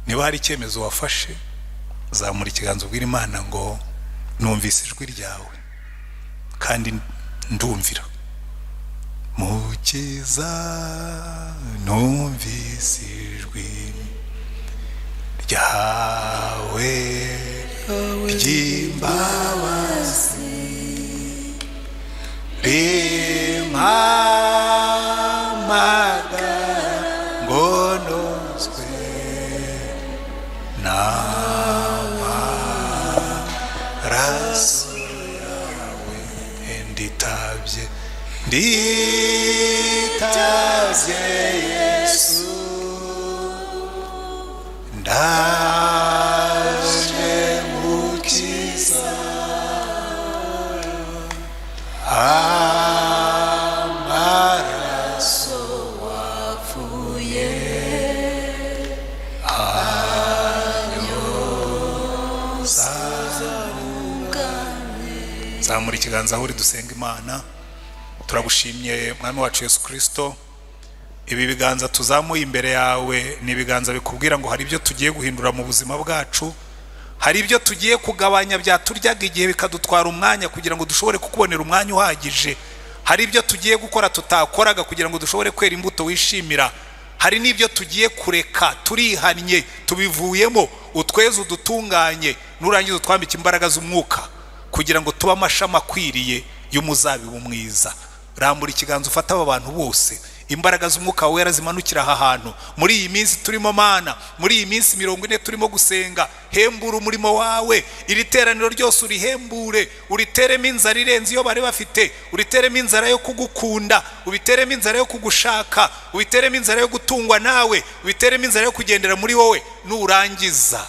A: Niba hari icyemezo wafashe, zamura ikiganza ubwira Imana ngo numvise ijwi ryawe kandi ndumvira. Mukiza, numvise ijwi ryawe ry'imbabazi rimpamagara ngo nozwe n'amaraso yawe. Nditabye, nditabye Yesu, ndaje mukiza, amaraso
B: wapfuye
A: anyoza. Zamura ikiganza aho uri dusenga Imana. Turagushimye Mwami wacu Yesu Kristo. Ibi biganza tuzamuye imbere yawe ni ibiganza bikubwira ngo hari ibyo tugiye guhindura mu buzima bwacu, hari ibyo tugiye kugabanya byaturyaga igihe bikadutwara umwanya kugira ngo dushobore kukubonera umwanya uhagije, hari ibyo tugiye gukora tutakoraga kugira ngo dushobore kwera imbuto wishimira, hari n'ibyo tugiye kureka turihannye tubivuyemo, utweze udutunganye, nurangiza utwambike imbaraga z'umwuka kugira ngo tube amashami akwiriye y'umuzabibu mwiza. Rambura ikiganza ufate aba bantu bose, imbaraga z'umwuka wera zimanukira aha hantu muri iyi minsi turimo Mana, muri iyi minsi 40 turimo gusenga. Hembura umurimo wawe, iri teraniro ryose urihembure, uriteremo inzara irenze iyo bari bafite, uriteremo inzara yo kugukunda, ubiteremo inzara yo kugushaka, ubiteremo inzara yo gutungwa nawe, ubiteremo inzara yo kugendera muri wowe. Nurangiza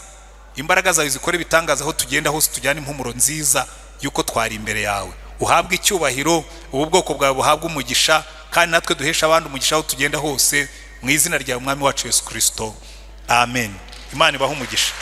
A: imbaraga zawe zikore ibitangaza aho tugenda hose, tujyane impumuro nziza yuko twari imbere yawe. Uhabwe icyubahiro, ubu bwoko bwawe buhabwe umugisha, kandi natwe duhesha abandi umugisha aho tugenda hose, mu izina rya Mwami wacu Yesu Kristo, amen. Imana ibahe umugisha.